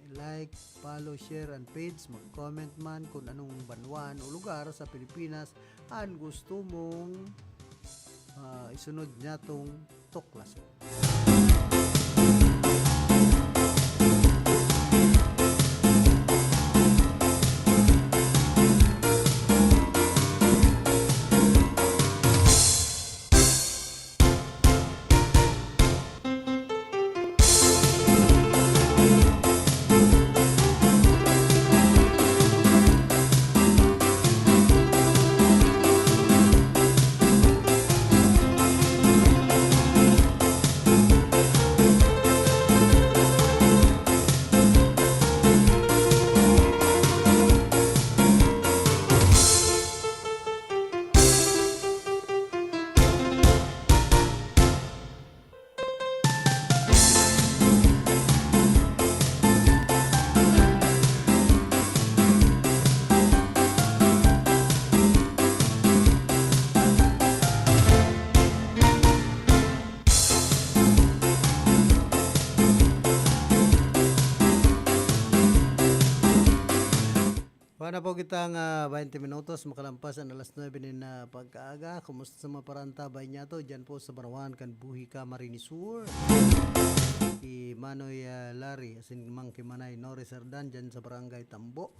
I-like, follow, share an page, mag-comment man kun anong banwaan o lugar sa Pilipinas an gusto mong, ah, isunod niyatong tuklason. Wala na po kitang, ah, twenty minutos, makalampas ang alas nuebe nin, ah, pagkaaga. Kumusta sa mga parantabay niyato? Diyan po sa Barawan kan Buhi ka, Marinisur. Si Manoy, ah, Larry, asin Mang Kimanay, Nori Serdan, diyan sa Barangay Tambo.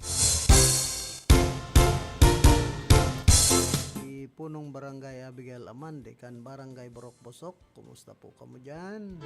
Si Punong Barangay Abigail Amande, kan Barangay Borok Bosok. Kumusta po kamo diyan?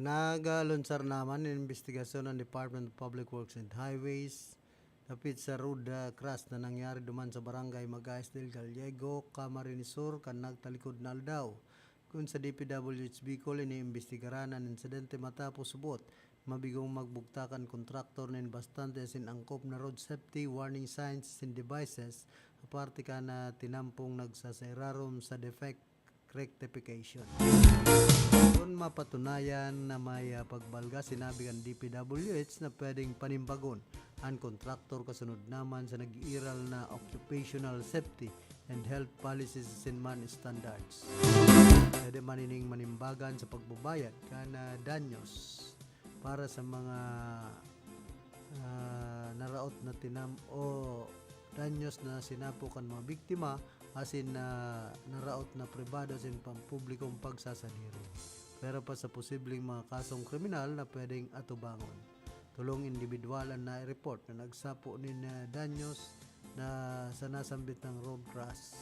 Nagalunsar naman nin imbestigasyon ang Department of Public Works and Highways dapit sa road, ah, crash na nangyari duman sa Barangay Magais del Gallego, Camarines Sur, kan nagtalikod na aldaw. Kun sa D P W H Bicol, iniimbestigaran an insidente matapos subot mabigong magbugtak an kontraktor nin bastante asin angkop na road safety warning signs asin devices, aparte kan, ah, tinampong nagsasairarom sa defect rectification. Kun mapatunayan na may, ah, pagbalga, sinabi kan D P W H na pwedeng panimbagon an kontraktor kasunod naman sa nag-iiral na occupational safety and health policies asin man standards. Pwede man ining manimbagan sa pagbabayad kan, ah, danyos para sa mga, ah, naraot na tinam-, o danyos na sinapo kan mga biktima asin na naraot na pribado asin pampublikong pagsasadiri. Pero pa sa posibleng mga kasong kriminal na pwedeng atubangon. Tolong indibidwal an nai-report na nagsapo nin, ah, danyos na sa nasambit na road crash.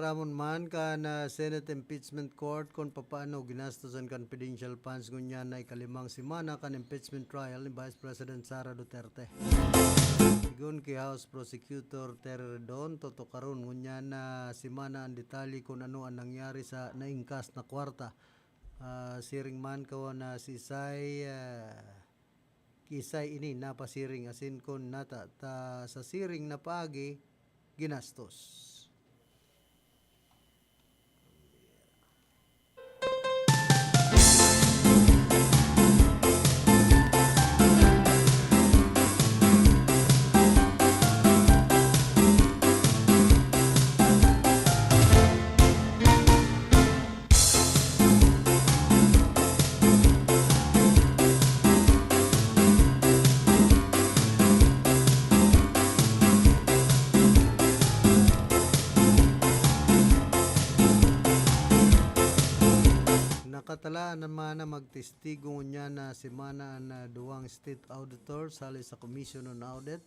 Ramon man kan, ah, Senate Impeachment Court kun papaano ginastos an confidential funds ngunyan na ikalimang semana kan impeachment trial ni Vice President Sara Duterte. Sigon ki House Prosecutor Terry Redon, totokaron ngunyan na semana an detalye kun ano an nangyari sa naingkas na kwarta. Ah, siring man kawan na sisay, ah, kisay ini napasiring asin kun nata ta sa siring na paagi ginastos. Nakatalaan naman na magtestigo ngunyan na semana an, ah, duwang state auditors hali sa Commission on Audit,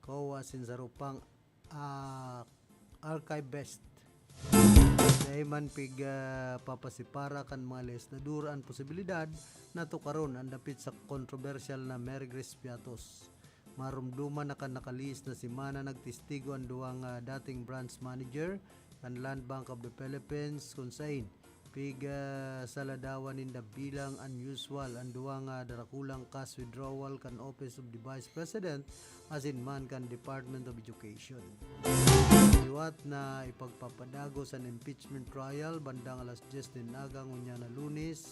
COA, asin saro pang, ah, archivist. Dai man pig, ah, papasipara kan mga lehislador an posibilidad na tukaron an dapit sa kontrobersyal na Merigrys Piatos. Maromdoman na kan nakalihis na semana nagtestigo an duwang, ah, dating branch manager kan Land Bank of the Philippines, kun sain pig, ah, saladawan ninda bilang unusual an duwang, ah, darakulang cash withdrawal kan Office of the Vice President asin man kan Department of Education. Liwat na ipagpapadagos an impeachment trial bandang alas dyes nin aga ngunyan na Lunes,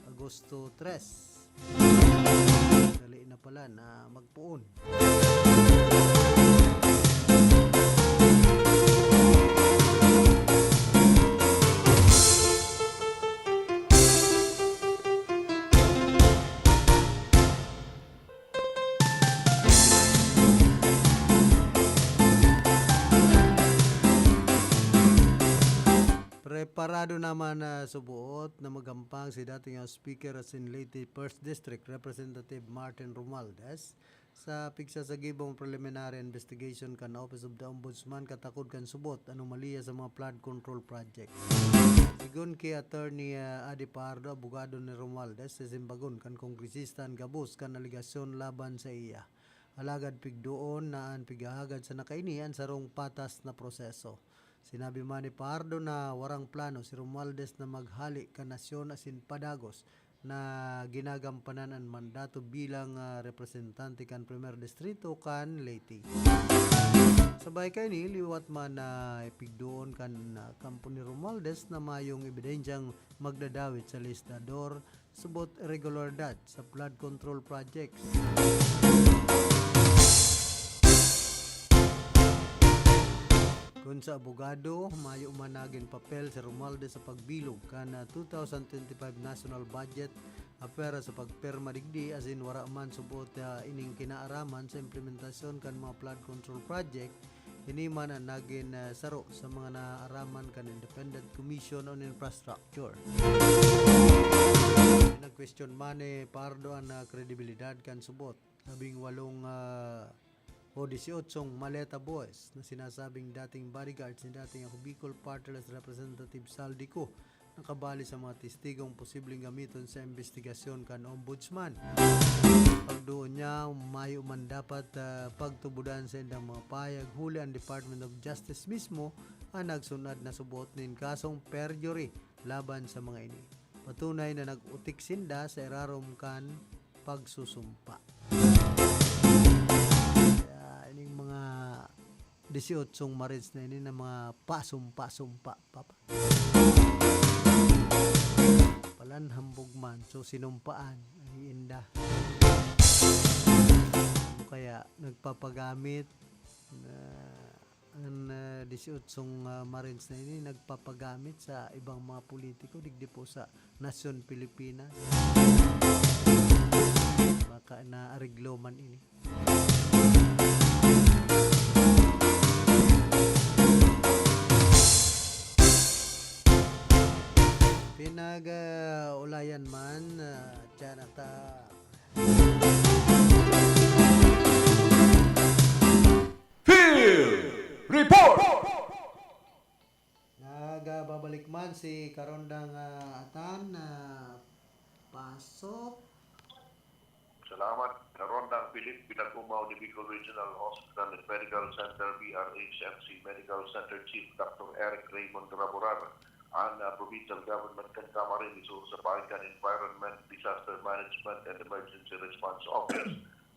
Agosto tres. Dali na pala na magpoon. Preparado naman na suboot na magampang si dating House Speaker asin Leyte First District Representative Martin Romualdez sa pigsasagibong preliminary investigation kan Office of the Ombudsman katakod kan subot anomalya sa mga flood control project. Sigon ki Attorney, ah, Adi Pardo, abogado ni Romualdez, sisimbagon kan kongresista an gabos kan alegasyon laban sa iya. Alagad pigdoon na an pighahagad sana kaini an sarong patas na proseso. Sinabi man ni Pardo na warang plano si Romualdez na maghale kan nasyon asin padagos na ginagampanan an mandato bilang, ah, representante kan Primer Distrito kan Leyte. Sabay kaini, liwat man na ipigdoon kan, ah, kampo ni Romualdez na mayong ebidensyang magdadawit sa lehislador subot irregularidad sa flood control projects. Kun sa abogado, mayo man nagin papel si Romualdez sa pagbilog kan, ah, two thousand twenty-five national budget, apwera sa pagpirma digdi, asin wara man subot, ah, ining kinaaraman sa implementasyon kan mga flood control project. Ini man an nagin, ah, saro sa mga naaraman kan Independent Commission on Infrastructure. Nagkwestiyon man ni Pardo an, ah, kredibilidad kan subot. Labing walong, ah, o disyotsyong maleta boys na sinasabing dating bodyguards ni dating Ako Bicol Party List Representative Saldi Co nakabali sa mga testigong posibleng gamiton sa imbestigasyon kan Ombudsman. Pagduon niya, mayo man dapat, ah, pagtubodan sa indang mga pahayag, huli an Department of Justice mismo ang nagsunad na suboot nin kasong perjury laban sa mga ini. Patunay na nag-utik sinda sa irarom kan pagsusumpa. Kaya ining mga disyotsyong Marines na ini na mga pasumpa-sumpa, papa. Palan hambog man, so sinumpaan, ay inda. Ano kaya, nagpapagamit na an, ah, disyotsyong, ah, Marines na ini nagpapagamit sa ibang mga politiko, digdi po sa nasyon Pilipinas. Baka naareglo man ini. Pinag-ulayan man, ah, tiyan at, ah, Field Report! Man si Karondang, ah, Atan, ah, pasok. Salamat. Karondang Philip, pinag-umaw ni Bicol Regional Hospital and Medical Center, B R H M C Medical Center Chief Doctor Eric Raymond Raborar, an, ah, provincial government kan Camarines Sur sa paagi kan Environment, Disaster Management and Emergency Response Office.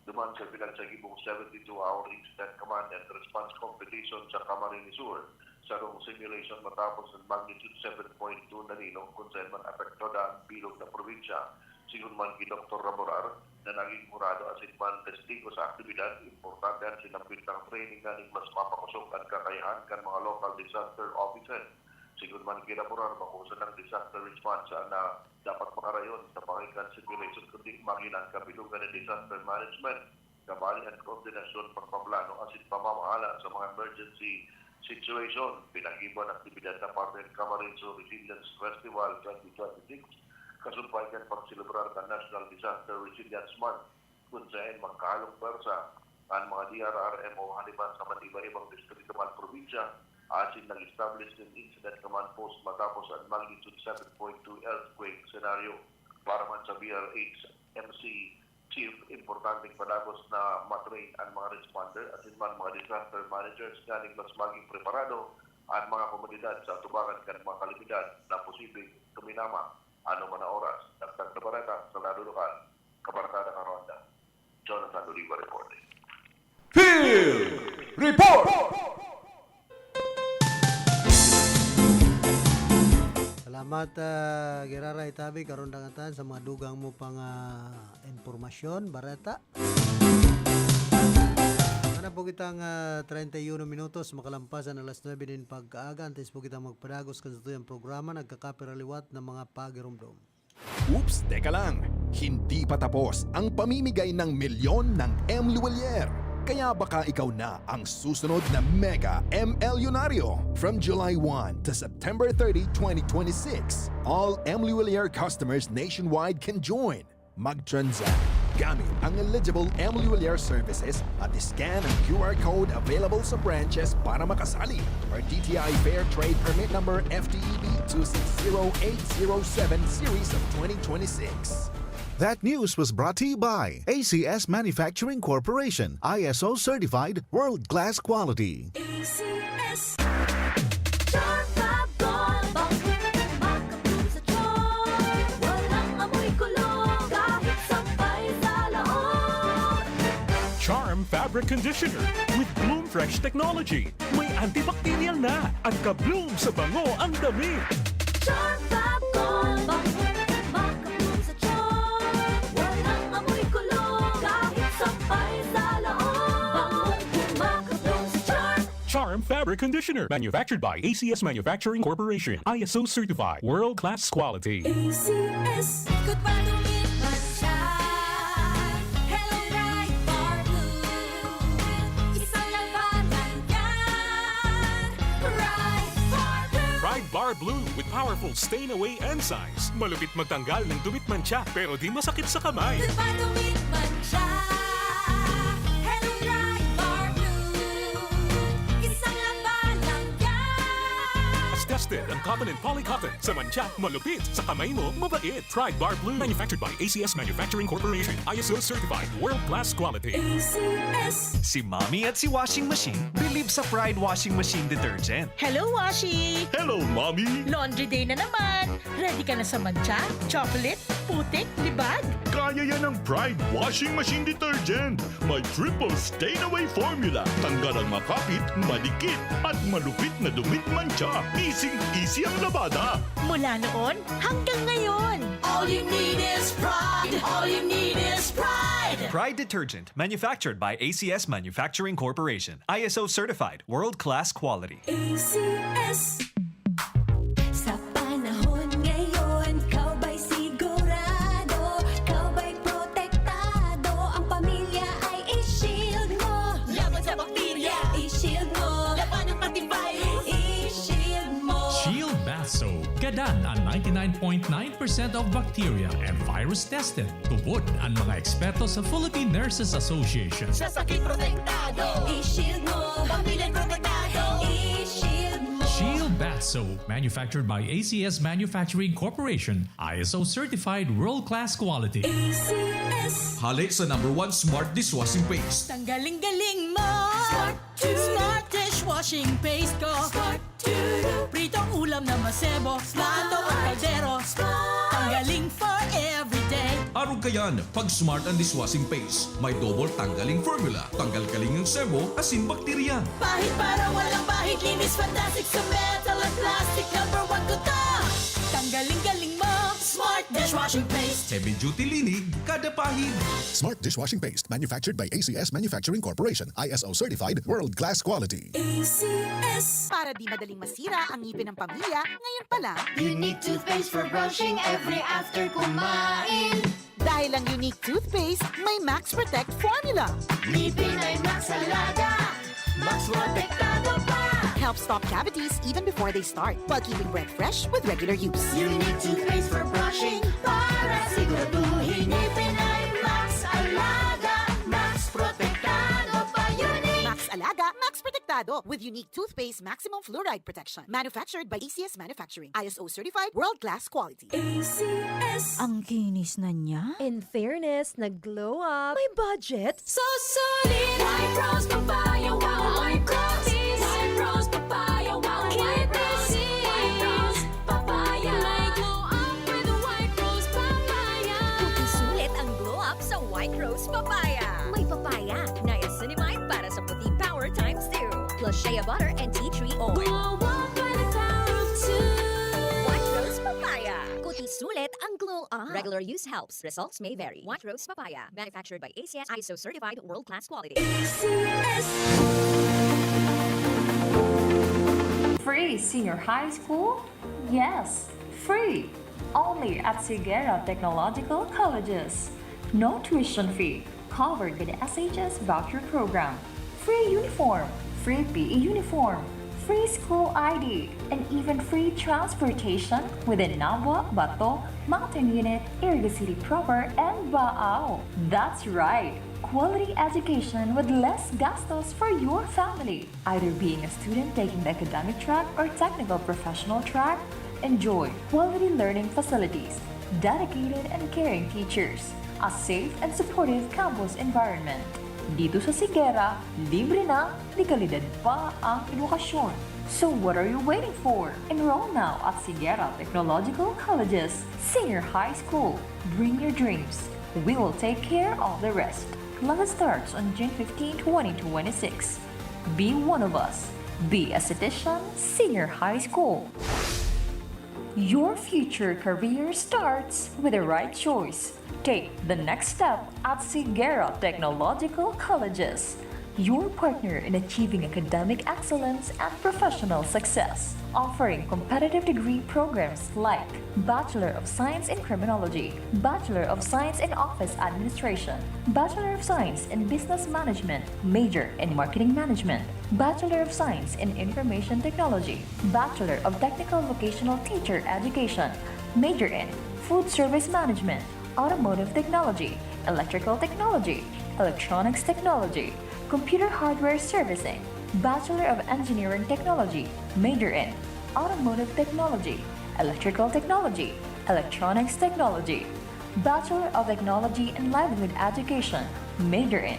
Duman sa pinagsagibong seventy-two hour incident command and response competition sa Camarines Sur, sarong simulation matapos an magnitude seven point two naninong kun saen man apektado an bilog na probinsya. Sigon man ki Doktor Raborar, na naging hurado asin man testigo sa aktibidad, importante an sinambit na training nganing mas mapakosog an kakayahan kan mga local disaster officer. Sigon man ki Raborar, bako sanang disaster response na dapat makarayon sa paagi kan simulation kundi magin an kabilogan nin disaster management, kabali an koordinasyon, pagpaplano asin pamamahala sa mga emergency situation. Pinag-iba an aktibidad na parte kan Camarines Sur Resilience Festival twenty twenty-six, kasumpay kan pagselebrar kan National Disaster Resilience Month, kun saen magkahalong pwersa an mga D R R M O haliman sa man iba-ibang distrito kan probinsya asin nag-establish nin incident command post matapos an magnitude seven point two earthquake scenario. Para man sa B R H M C Chief, importanteng padagos na matrain an mga responder asin man mga disaster managers nganing mas magin preparado an mga komunidad sa atubangan kan mga kalamidad na posibleng tuminama anoman na oras. Dagdag na bareta sa lado lokal, Kabarkada Karonda, Jonathan Oliva reporting. Field Report! Salamat, ah, Gerara Itabi, Karondang Atan, sa mga dugang mo pang, ah, impormasyon, bareta. Ana po kitang, ah, treinta y uno minutos, makalampas an alas nuebe nin pagkaaga, antes po kitang magpadagos kan satuyang programa, nagkakapiraliwat na mga pagiromdom. Oops, teka lang! Hindi pa tapos ang pamimigay ng milyon ng M Luwilier. Kaya baka ikaw na ang susunod na mega M L Yonaryo. From July one to September thirty, twenty twenty-six, all M Luwilier customers nationwide can join. Mag-transact gamit ang eligible M Luwilier services at scan ang Q R code available sa branches para makasali. Or D T I Fair Trade Permit Number F T E B two six zero eight zero seven series of twenty twenty-six. That news was brought to you by A C S Manufacturing Corporation, I S O certified, world-class quality. A C S. Charm Fab Gold, bangong makabloom sa charm. Walang amoy kulog, kahit sampay sa laog. Charm Fabric Conditioner with Bloom Fresh Technology. May antibacterial na at ka-bloom sa bango ang damit. Charm Fab Gold, bangong makabloom sa charm. Walang amoy kulog, kahit sampay sa laog. Bangong makabloom sa charm. Charm Fabric Conditioner, manufactured by A C S Manufacturing Corporation, I S O certified, world-class quality. A C S. Ikot pa, dumit man siya. Hello, Pride Bar Blue. Isang labanan yan. Pride Bar Blue. Pride Bar Blue with powerful stain away enzymes. Malupit magtanggal ng dumit mantsa, pero di masakit sa kamay. Ikot pa, dumit man siya. Hello, Pride Bar Blue. Isang labanan yan. Tested ang cotton and poly cotton. Sa mantsa, malupit. Sa kamay mo, mabait. Pride Bar Blue. Manufactured by A C S Manufacturing Corporation. I S O certified. World class quality. A C S. Si Mommy at si Washing Machine believe sa Pride Washing Machine Detergent. Hello, Washi! Hello, Mommy! Laundry day na naman! Ready ka na sa mantsa, chocolate, putik, libag? Kaya yan ng Pride Washing Machine Detergent! May triple stain away formula. Tanggal ang makapit, madikit, at malupit na dumit mantsa. Easy-easy ang labada. Mula noon hanggang ngayon. All you need is Pride. All you need is Pride. Pride Detergent, manufactured by A C S Manufacturing Corporation. I S O certified, world-class quality. A C S. Sa panahon ngayon, ikaw ba'y sigurado? Ikaw ba'y protektado? Ang pamilya ay i-shield mo. Laban sa bakterya, i-shield mo. Laban ng antivirus, i-shield mo. Shield Bath Soap. Gadan ang ninety-nine point nine percent of bacteria and virus tested. Tubod ang mga eksperto sa Philippine Nurses Association. Sa sakit protektado, i-shield mo. Pamilya protektado, i-shield mo. Shield Bath So, manufactured by A C S Manufacturing Corporation, I S O certified world-class quality. A C S. Hale sa number one smart dishwashing paste. Tanggaling-galing mo! Smart to. Smart dishwashing paste ko. Smart to. Pritong ulam na masebo. Plato o kaldero. Smart. Tanggaling for everyday. Arog kayan, pag Smart ang dishwashing paste, may double tanggaling formula. Tanggal kaling ang sebo, asin bakterya. Pahid para walang bahid, linis fantastic sa metal at plastic. Number one ko to. Tanggaling-galing mo. Smart dishwashing paste. Heavy duty linig, kada pahid. Smart dishwashing paste, manufactured by A C S Manufacturing Corporation, I S O certified, world-class quality. A C S. Para di madaling masira ang ngipin ng pamilya, ngayon pa lang. Unique toothpaste for brushing every after kumain. Dahil ang Unique Toothpaste may Max Protect Formula. Ngipin ay Max Alaga, Max Protektado pa. Help stop cavities even before they start, while keeping breath fresh with regular use. Unique toothpaste for brushing para siguraduhin ngipin ay Max Alaga, Max Protektado pa. Unique. Max Alaga, Max Protektado with Unique Toothpaste Maximum Fluoride Protection. Manufactured by A C S Manufacturing. I S O certified, world-class quality. A C S. Ang kinis na niya. In fairness, nag-glow up. May budget. So solid! White Rose Papaya, wow, white rose. White Rose Papaya, wow, white rose. White Rose Papaya. May glow up with White Rose Papaya. Puti sulit ang glow up sa White Rose Papaya. May papaya, niacinamide para sa puti power times two. Plus shea butter and tea tree oil. Glow up by the power of two. White Rose Papaya. Puti sulit ang glow up. Regular use helps. Results may vary. White Rose Papaya. Manufactured by A C S, I S O certified, world-class quality. A C S. Free senior high school? Yes, free. Only at Sigera Technological Colleges. No tuition fee. Covered by the S H S voucher program. Free uniform, free P E uniform, free school I D, and even free transportation within Nabua, Bato, Mountain Unit, Iriga City Proper, and Baao. That's right! Quality education with less gastos for your family. Either being a student taking the academic track or technical professional track, enjoy quality learning facilities, dedicated and caring teachers, a safe and supportive campus environment. Dito sa Sigera, libre na, de kalidad pa ang edukasyon. So what are you waiting for? Enroll now at Sigera Technological Colleges Senior High School. Bring your dreams. We will take care of the rest. Class starts on June fifteen, twenty twenty-six. Be one of us. Be a Citizen Senior High School. Your future career starts with the right choice. Take the next step at Sigera Technological Colleges, your partner in achieving academic excellence and professional success. Offering competitive degree programs like Bachelor of Science in Criminology, Bachelor of Science in Office Administration, Bachelor of Science in Business Management, major in Marketing Management, Bachelor of Science in Information Technology, Bachelor of Technical Vocational Teacher Education, major in Food Service Management, Automotive Technology, Electrical Technology, Electronics Technology, Computer Hardware Servicing, Bachelor of Engineering Technology, major in Automotive Technology, Electrical Technology, Electronics Technology, Bachelor of Technology and Livelihood Education, major in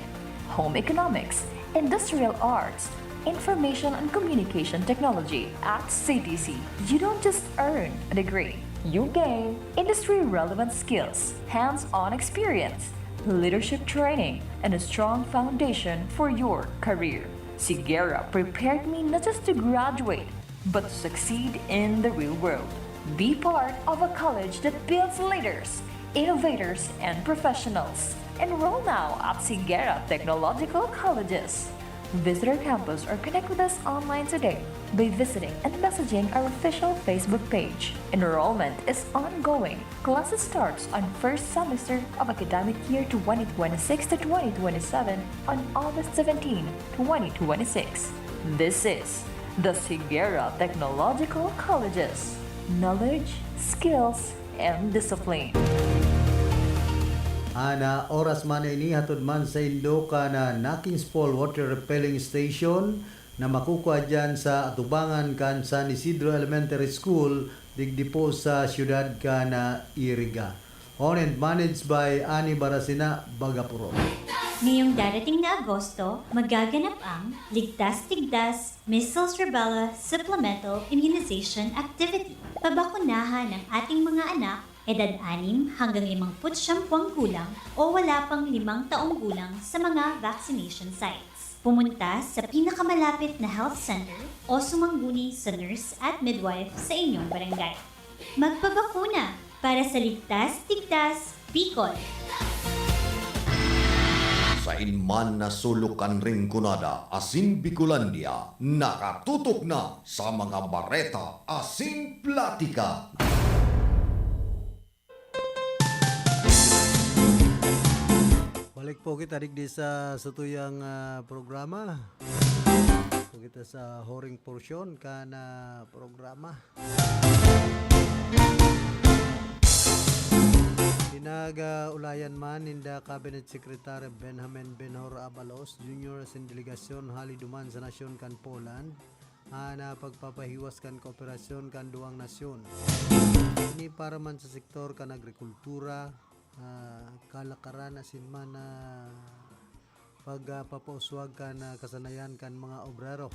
Home Economics, Industrial Arts, Information and Communication Technology. At C T C, you don't just earn a degree, you gain industry-relevant skills, hands-on experience, leadership training, and a strong foundation for your career. Sigera prepared me not just to graduate, but to succeed in the real world. Be part of a college that builds leaders, innovators, and professionals. Enroll now at Sigera Technological Colleges. Visit our campus or connect with us online today by visiting and messaging our official Facebook page. Enrollment is ongoing. Classes starts on first semester of academic year twenty twenty-six to twenty twenty-seven on August seventeen, twenty twenty-six. This is the Sigera Technological Colleges. Knowledge, skills, and discipline. Ana oras man ini hatod man saindo kan Nakings Fall Water Refilling Station, na makukua diyan sa atubangan kan San Isidro Elementary School, digdi po sa siyudad kan Iriga. Owned and managed by Ani Barasina Bagapuro. Ngayong darating na Agosto, magaganap ang Ligtas Tigdas Measles Rubella Supplemental Immunization Activity. Pabakunahan ang ating mga anak, edad anim hanggang limangput siyam buwang gulang o wala pang limang taong gulang sa mga vaccination sites. Pumunta sa pinakamalapit na health center o sumangguni sa nurse at midwife sa inyong barangay. Magpabakuna para sa ligtas, tigtas, Bicol! Sain man na sulok kan Rinconada asin Bicolandia, nakatutok na sa mga bareta asin platika. Balik po kita digdi sa satuyang ah, programa. Po kita sa huring porsyon kan ah, programa. Pinag-ulayan man ninda Cabinet Secretary Benjamin Benhur Abalos Junior asin delegasyon hali duman sa nasyon kan Poland an ah, pagpapahiwas kan kooperasyon kan duwang nasyon. Ini para man sa sektor kan agrikultura, ah, kalakaran asin man na pagpapauswag kan ah, kasanayan kan mga obrero.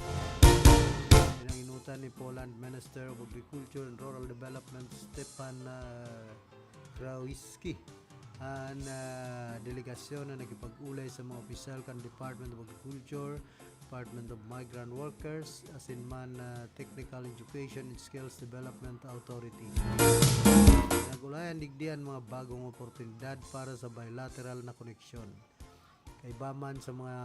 Pinanginutan ni Poland Minister of Agriculture and Rural Development Stefan ah, Krawiecki an ah, delegasyon na nakipag-ulay sa mga opisyal kan Department of Agriculture, Department of Migrant Workers, asin man ah, Technical Education and Skills Development Authority. Nag-ulayan digdi an mga bagong oportunidad para sa bilateral na koneksyon. Kaiba man sa mga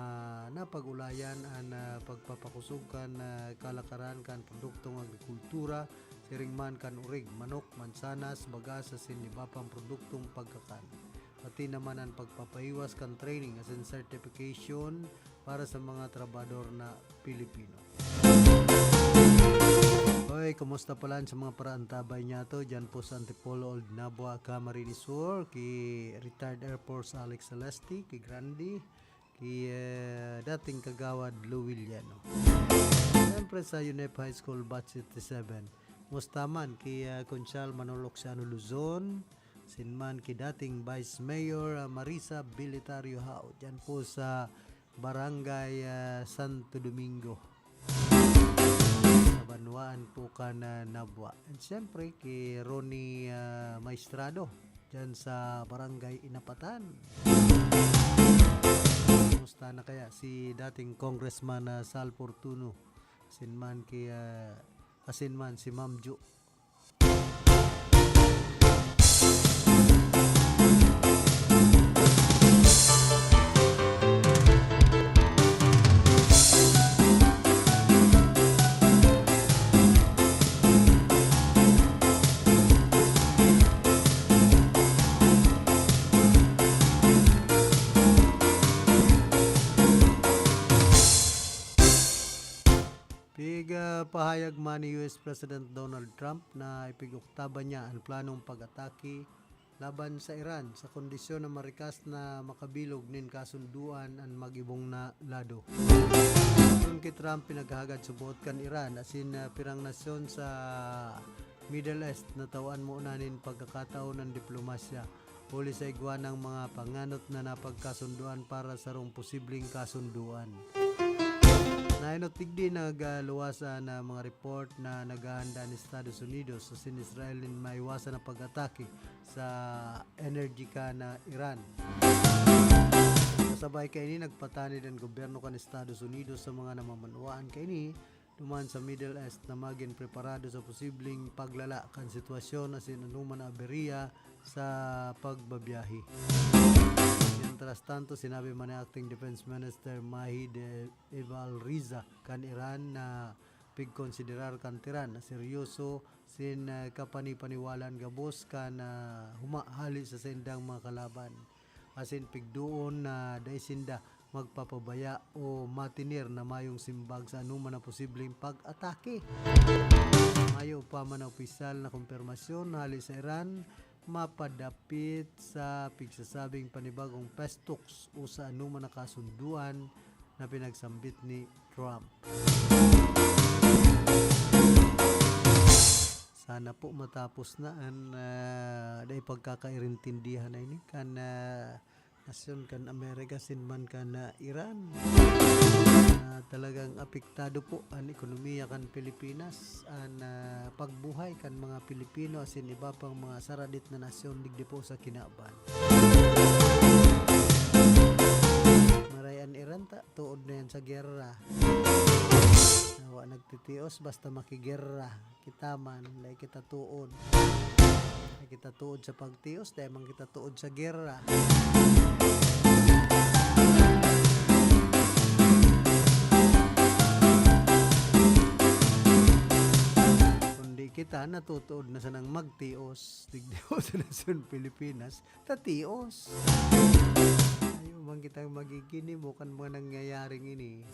napag-ulayan an ah, pagpapakusog kan ah, kalakaran kan produktong agrikultura, siring man kan orig, manok, mansanas, bagas asin iba pang produktong pagkakan. Pati naman an pagpapahiwas kan training asin certification para sa mga trabahador na Pilipino. Hoy, kumusta palan sa mga paraantabay niyato? Diyan po sa Antipolo, Old Nabua, Camarines Sur, ki retired Air Force Alex Celeste, ki Grandi, ki eh, dating kagawad Lou Villano. Siyempre sa UNEP High School Batch eighty-seven. Musta man ki eh, Conchal Manolo Xiano Luzon, sin man ki dating Vice Mayor ah, Marisa Bilitario Hao, dyan po sa Barangay ah, Santo Domingo. Sa banwaan po kan ah, Nabua. And siyempre, ki Ronnie ah, Maestrado, dyan sa Barangay Inapatan. Kumusta na kaya si dating Congressman ah, Sal Fortuno? Asin man ki, ah, asin man si Ma'am Jo. Pig-, ah, pahayag man ni U S President Donald Trump na ipig-oktaban niya an planong pag-atake laban sa Iran sa kondisyon na marikas na makabilog nin kasundoan an mag-ibong na lado. Ayon ki Trump, pinaghagad subot kan Iran asin, ah, pirang nasyon sa Middle East na tawan mo na nin pagkakataon ng diplomasya huli sa igwa ng mga panganot na napagkasundoan para sarong posibleng kasundoan. Nainot digdi nagluwas na mga report na naghahanda an Estados Unidos asin Israel nin maiwasan na pag-atake sa energy kan Iran. Kasabay kaini, nagpatanid an gobyerno kan Estados Unidos sa mga namamanwaan kaini duman sa Middle East na magin preparado sa posibleng paglala kan sitwasyon asin anoman na aberya sa pagbabiyahe. Mientras tanto, sinabi man ni Acting Defense Minister Mahdi Evalriza kan Iran na pigkonsiderar kan Tehran na seryoso sin, ah, kapanipaniwalaan gabos kan, ah, huma hali sa saindang mga kalaban. Asin pigdoon na dai sinda magpapabaya o matener na mayong simbag sa anoman na posibleng pag-atake. Mayo pa man na opisyal na kompermasyon hali sa Iran mapadapit sa pigsasabing panibagong peace talks o sa anoman na kasunduan na pinagsambit ni Trump. Sana po matapos na an, ah, dai pagkakairintindihan na ini kan, ah, nasyon kan Amerika asin man kan, ah, Iran. Ah, talagang apektado po an ekonomiya kan Pilipinas, an, ah, pagbuhay kan mga Pilipino asin iba pang mga saradit na nasyon digdi po sa kinaban. Maray an Iran ta, tuod na yan sa gera. Wa nagtitios basta makigera. Kita man, dai kita tuod. Dai kita tuod sa pagtios, dai man kita tuod sa gera. Kundi kita natutuod na sanang magtios, digdi po sa nasyon Pilipinas, tatios. Ayaw man kitang magigini mo kan mga nangyayaring ini.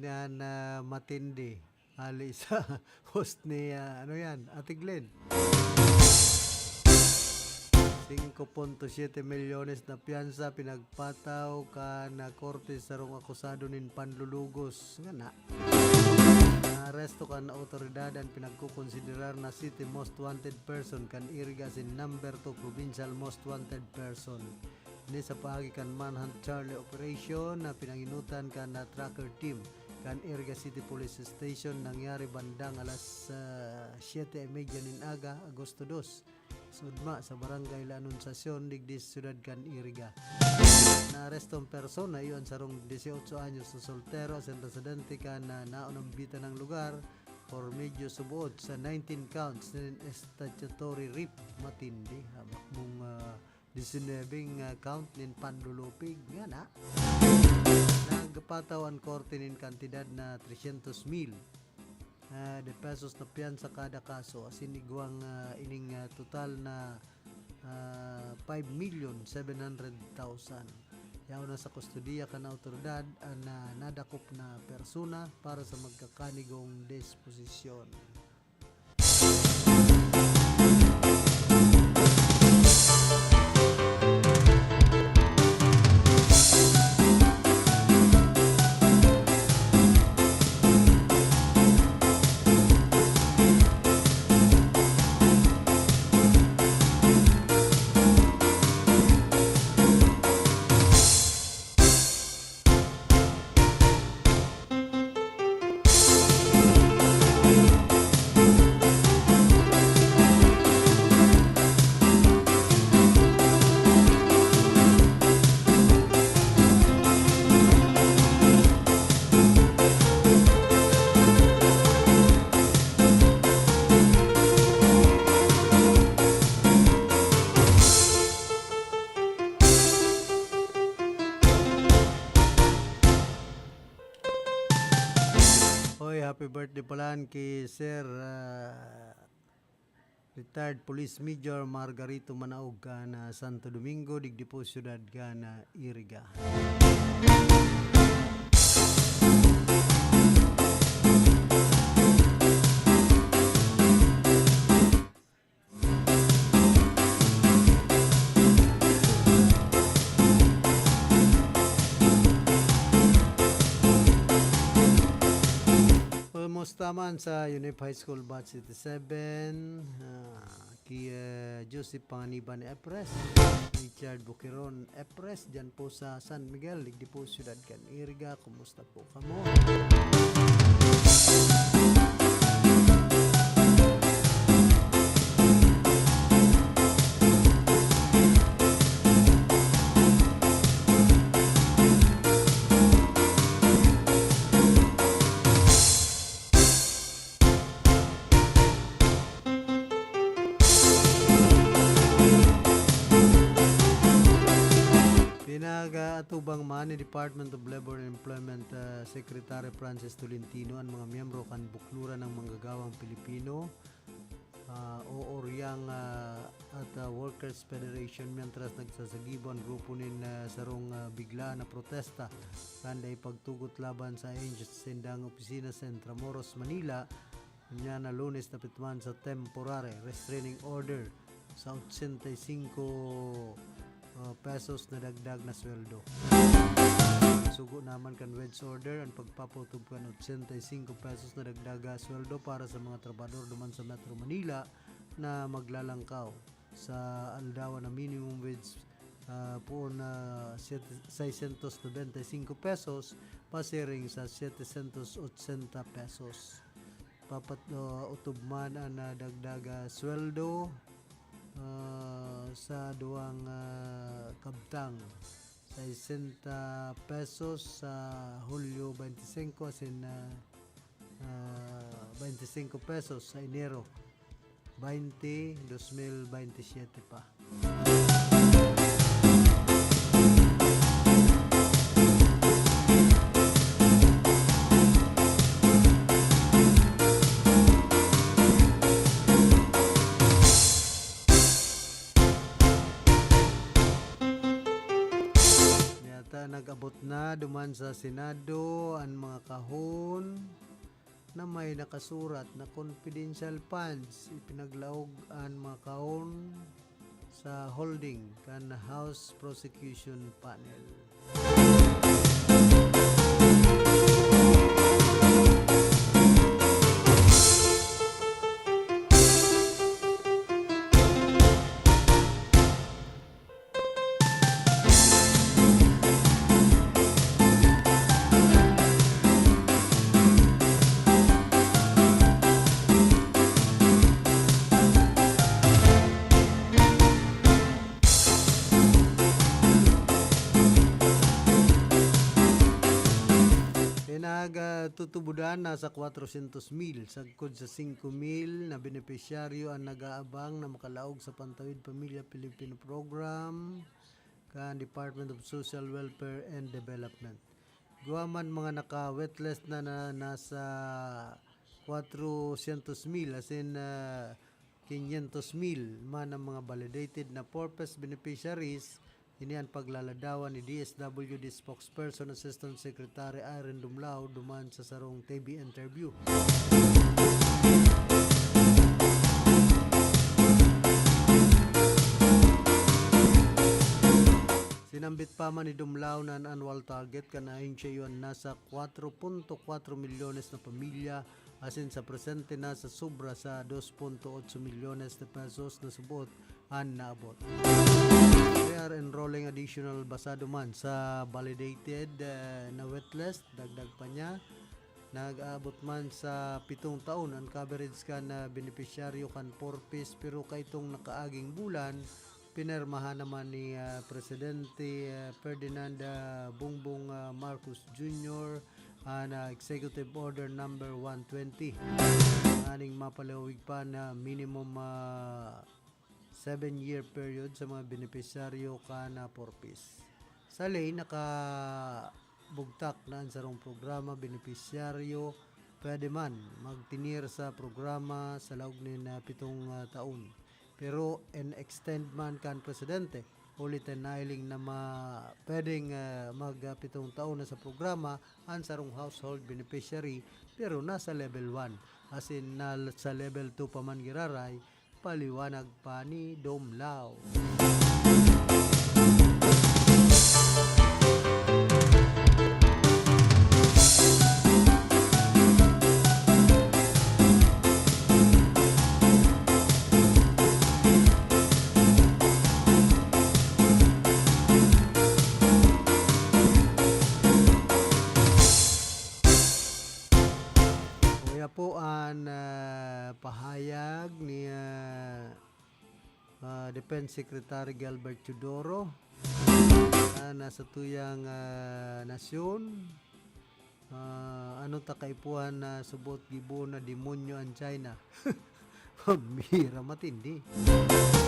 Yan, ah, matindi. Hali sa host ni, ah, ano yan, Ate Glenn. Singko punto siyete milyones na piyansa pinagpataw kan, ah, korte sa sarong akusado nin panlulugos. Ngana. Naaresto kan awtoridad an pinagkokonsiderar na city most wanted person kan Iriga asin number two provincial most wanted person. Ini sa paagi kan Manhunt Charlie Operation na pinanginutan kan, ah, tracker team kan Iriga City Police Station nangyari bandang alas, ah, siyete y media nin aga, Agosto dos, sa ugma sa Barangay La Anunciacion, digdi sa siyudad kan Iriga. Naaresto an persona, iyo an sarong dieciocho anyos na soltero, asin residente kan, ah, naunambitan na lugar, por medyo suboot sa nineteen counts nin statutory rape. Matindi, habak mong, ah, disinebeng, ah, count nin panlulupig, ngana. Nagpataw an korte nin kantidad na tresyentos mil, ah, de pesos na piyansa kada kaso, asin igwang, ah, ining, ah, total na, ah, five million seven hundred thousand. Yaon na sa kustodiya kan awtoridad an, ah, nadakop na persona para sa magkakanigong disposisyon. Hoy, happy birthday pala ki Sir, ah, Retired Police Major Margarito Manaog kan, ah, Santo Domingo, digdi po siyudad kan, ah, Iriga. Kumusta man sa Unip High School Batch eighty-seven? Ah, ki, eh, Joseph Panganiban Epres, Richard Bukiron Epres, dyan po sa San Miguel, digdi po siyudad kan Iriga. Kumusta po kamo? Ang man ni Department of Labor and Employment, ah, Secretary Francis Tolentino an mga miyembro kan Bukluran ng Manggagawang Pilipino, ah, o Oryang, ah, at, ah, Workers Federation, mientras nagsasagibo an grupo nin, ah, sarong, ah, biglaan na protesta kan dai pagtugot laban sa ahensya sindang opisina sa Intramuros, Manila, niya na Lunes napitman sa temporary restraining order sa ochenta y cinco, ah, pesos na dagdag na sweldo. Sugo naman kan wage order an pagpapaotob kan ochenta y cinco pesos na dagdag, ah, sweldo para sa mga trabahador duman sa Metro Manila na maglalangkaw sa aldawan na minimum wage, ah, poon na siyete, seiscientos noventa y cinco pesos, pasiring sa setecientos ochenta pesos. Papat-, ah, otob man an nadagdag, ah, sweldo, ah, sa duwang, ah, kabtang, sesenta pesos sa Hulyo twenty-five asin, ah, ah, twenty-five pesos sa Enero twenty, dos mil veintisiete pa. Yata nag-abot na duman sa Senado an mga kahon na may nakasurat na confidential funds. Ipinaglaog an mga kahon sa holding kan House Prosecution Panel. Pinagtutubodan na sa kwatrosyentos mil, sagkod sa singko mil na benepisyaryo an nag-aabang na makalaog sa Pantawid Pamilya Pilipino Program kan Department of Social Welfare and Development. Igwa man mga naka-waitlist na, na nasa kwatrosyentos mil, asin, ah, quinientos mil man ang mga validated na PORPES beneficiaries. Ini an paglaladawan ni D S W D spokesperson, Assistant Secretary Irene Dumlao, duman sa sarong T V interview. Sinambit pa man ni Dumlao na an annual target kan ahensya iyo an nasa kwatro punto kwatro milyones na pamilya, asin sa presente nasa sobra sa dos punto otso milyones na pesos na subot an naabot. They are enrolling additional basado man sa validated, eh, na waitlist, dagdag pa niya. Nag-aabot man sa pitong taon an coverage kan, ah, benepisyaryo kan PORPES, pero kaitong nakaaging bulan, pinirmahan naman ni, ah, Presidente, ah, Ferdinand, ah, Bongbong, ah, Marcos Junior an, ah, Executive Order Number one twenty. Aning mapalawig pa na minimum, ah, seven-year period sa mga benepisyaryo kan, ah, PORPES. Sa ley, nakabugtak na an sarong programa, benepisyaryo pwede man magtener sa programa sa laog nin, ah, pitong, ah, taon. Pero in-extend man kan presidente, huli ta nahiling na ma-, pwedeng, ah, mag, ah, pitong taon na sa programa an sarong household beneficiary, pero nasa level one. Asin, na, sa level two pa man giraray, paliwanag pa ni Domlao. Kaya po an, ah, pahayag ni, ah, ah, Defense Secretary Gilbert Teodoro, ah, na sa tuyang, ah, nasyon, ah, ano ta kaipuhan na subot gibo na demonyo an China. Pambira matindi.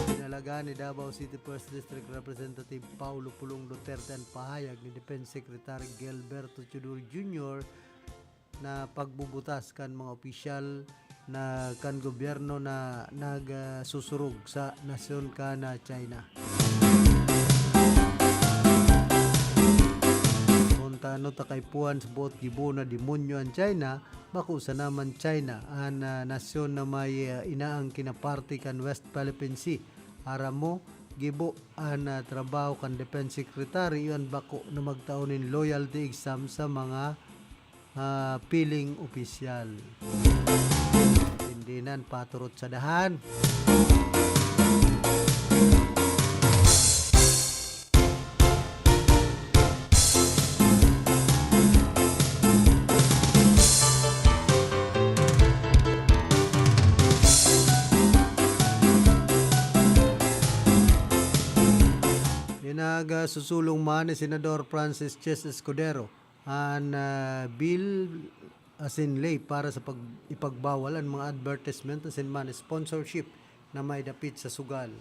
Pinalagaan ni Davao City First District Representative Paulo Pulong Duterte an pahayag ni Defense Secretary Gilberto Teodoro Junior na pagbubutas kan mga opisyal na kan gobyerno na nagsusurog sa nasyon kan China. Kun ta ano ta kaipuhan sa boot gibo na demonyo an China, bako sana man China an, ah, nasyon na may, ah, inaangkin na parte kan West Philippine Sea. Aram mo, gibo an, ah, trabaho kan Defense Secretary, iyo an bako na magtao nin loyalty exam sa mga, ah, piling opisyal. Hindi nan paturot sa dahan. Pinagsusulong man ni Senador Francis Chis Escudero an, ah, bill asin ley para sa pag-, ipagbawal an mga advertisement asin man sponsorship na may dapit sa sugal.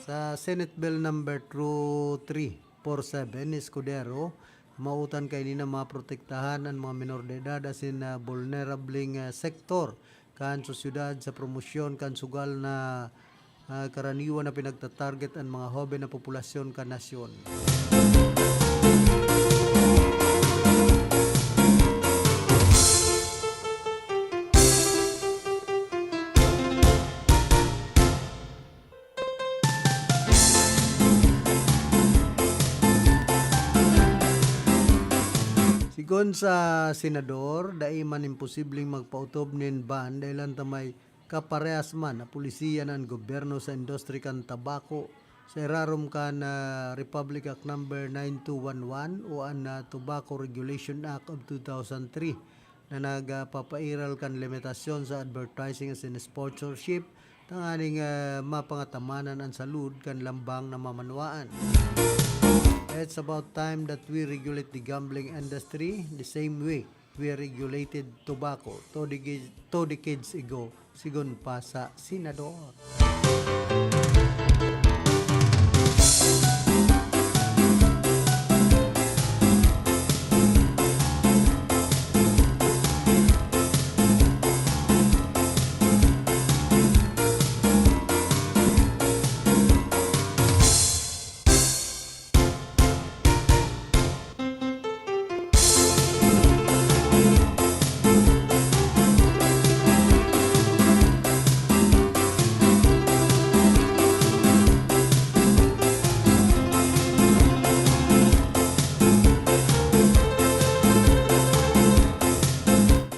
Sa Senate Bill number two three four seven ni Escudero, maotan kaini na maprotektahan an mga menor de edad asin, ah, bulnerableng, ah, sektor kan sosyedad sa promosyon kan sugal na, ah, karaniwan na pinagtatarget an mga hoben na populasyon kan nasyon. Sigon sa senador, dai man imposibleng magpaotob nin ban dai lang ta may kaparehas man na polisiya na an gobyerno sa industri kan tabako sa irarom kan, ah, Republic Act Number nine two one one o an, ah, Tobacco Regulation Act of two thousand three na nagpapairal kan limitasyon sa advertising asin sponsorship tanganing, ah, mapangatamanan an salud kan lambang na mamanwaan. It's about time that we regulate the gambling industry the same way we regulated tobacco two decades, two decades ago, sigon pa sa senador.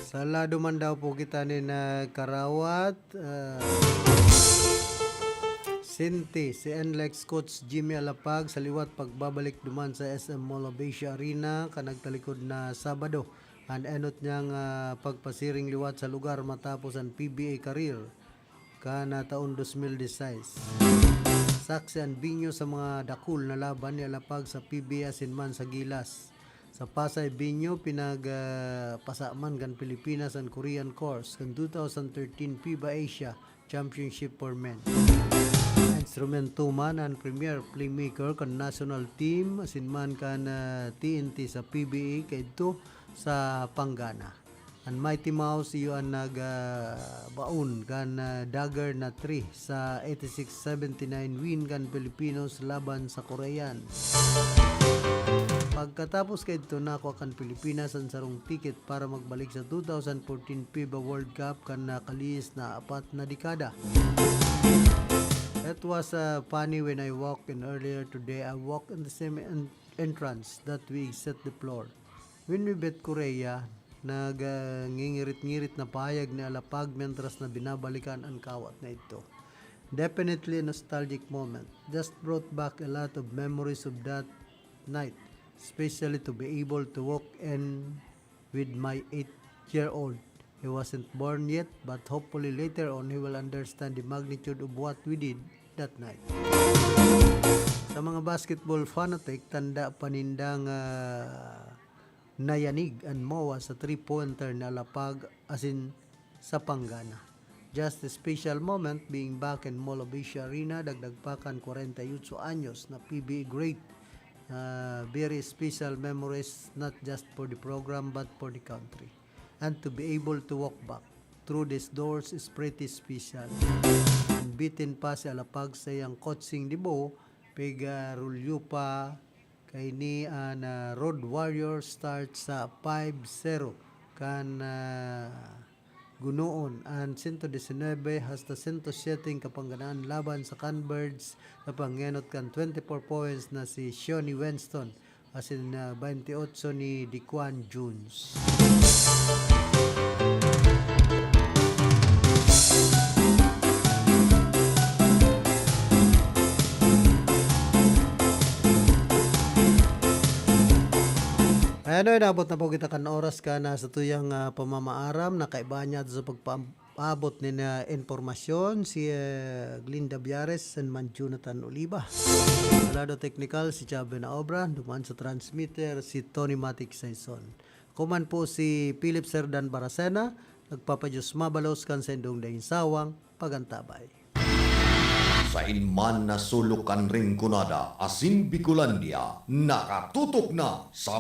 Sa lado man daw po kita ni nagkarawat, ah, Sinti, si N L E X coach Jimmy Alapag sa liwat pagbabalik duman sa S M Mall of Asia Arena kan nagtalikod na Sabado. An enot niyang, ah, pagpasiring liwat sa lugar matapos an P B A career kan, ah, taon dos mil disais. Saksi an binyo sa mga dakul na laban ni Alapag sa P B A asin man sa Gilas. Sa Pasay binyo, pinag, ah, pasaman kan Pilipinas an Korean Corps kan two thousand thirteen FIBA Asia Championship for Men. Instrumento man an premier playmaker kan national team asin man kan, ah, T N T sa P B A kaidto sa Pangana. An Mighty Mouse iyo an nag, ah, baon kan, ah, dagger na three sa eighty-six seventy-nine win kan Filipinos laban sa Koreans. Pagkatapos kaidto, nakua kan Pilipinas an sarong ticket para magbalik sa two thousand fourteen FIBA World Cup kan nakalihis na apat na dekada. It was, uh, funny when I walked in earlier today. I walked in the same en-, entrance that we exit the floor. When we beat Korea, nag, ah, ngingirit-ngirit na pahayag ni Alapag mientras na binabalikan an kawat na idto. Definitely a nostalgic moment. Just brought back a lot of memories of that night, especially to be able to walk in with my eight-year-old. He wasn't born yet, but hopefully later on he will understand the magnitude of what we did that night. Sa mga basketball fanatic, tanda pa nindang, ah, nayanig an mowa sa three-pointer ni Alapag asin sa Pangana. Just a special moment being back in Mall of Asia Arena, dagdag pa kan kwarenta y otso anyos na P B A great. Uh, very special memories, not just for the program but for the country. And to be able to walk back through these doors is pretty special. Unbeaten pa si Alapag sa iyang coaching debut, pigarulyo pa kaini an, ah, Road Warrior start sa five zero kan, ah, Gunoon, an sento disinebe hasta sento siyete ang kapangganaan laban sa Converge na pangenot kan twenty-four points na si Shoni Winston asin, ah, baynte otso ni Dequan Jones. Ayan, no, inabot na po kita kan oras kan, ah, satuyang, ah, pamamaaram. Nakaiba niya sa pagpaabot nin, ah, impormasyon si, eh, Glinda Biares and man Jonathan Oliva. Sa lado teknikal, si Chave na obra. Duman sa transmitter, si Tony Matic Saison. Kuman po si Philip Serdan Baracena, nagpapadiyos mabalos kan saindong daing sawang pagantabay. Sain man na sulok kan Rinconada asin Bicolandia, nakatutok na sa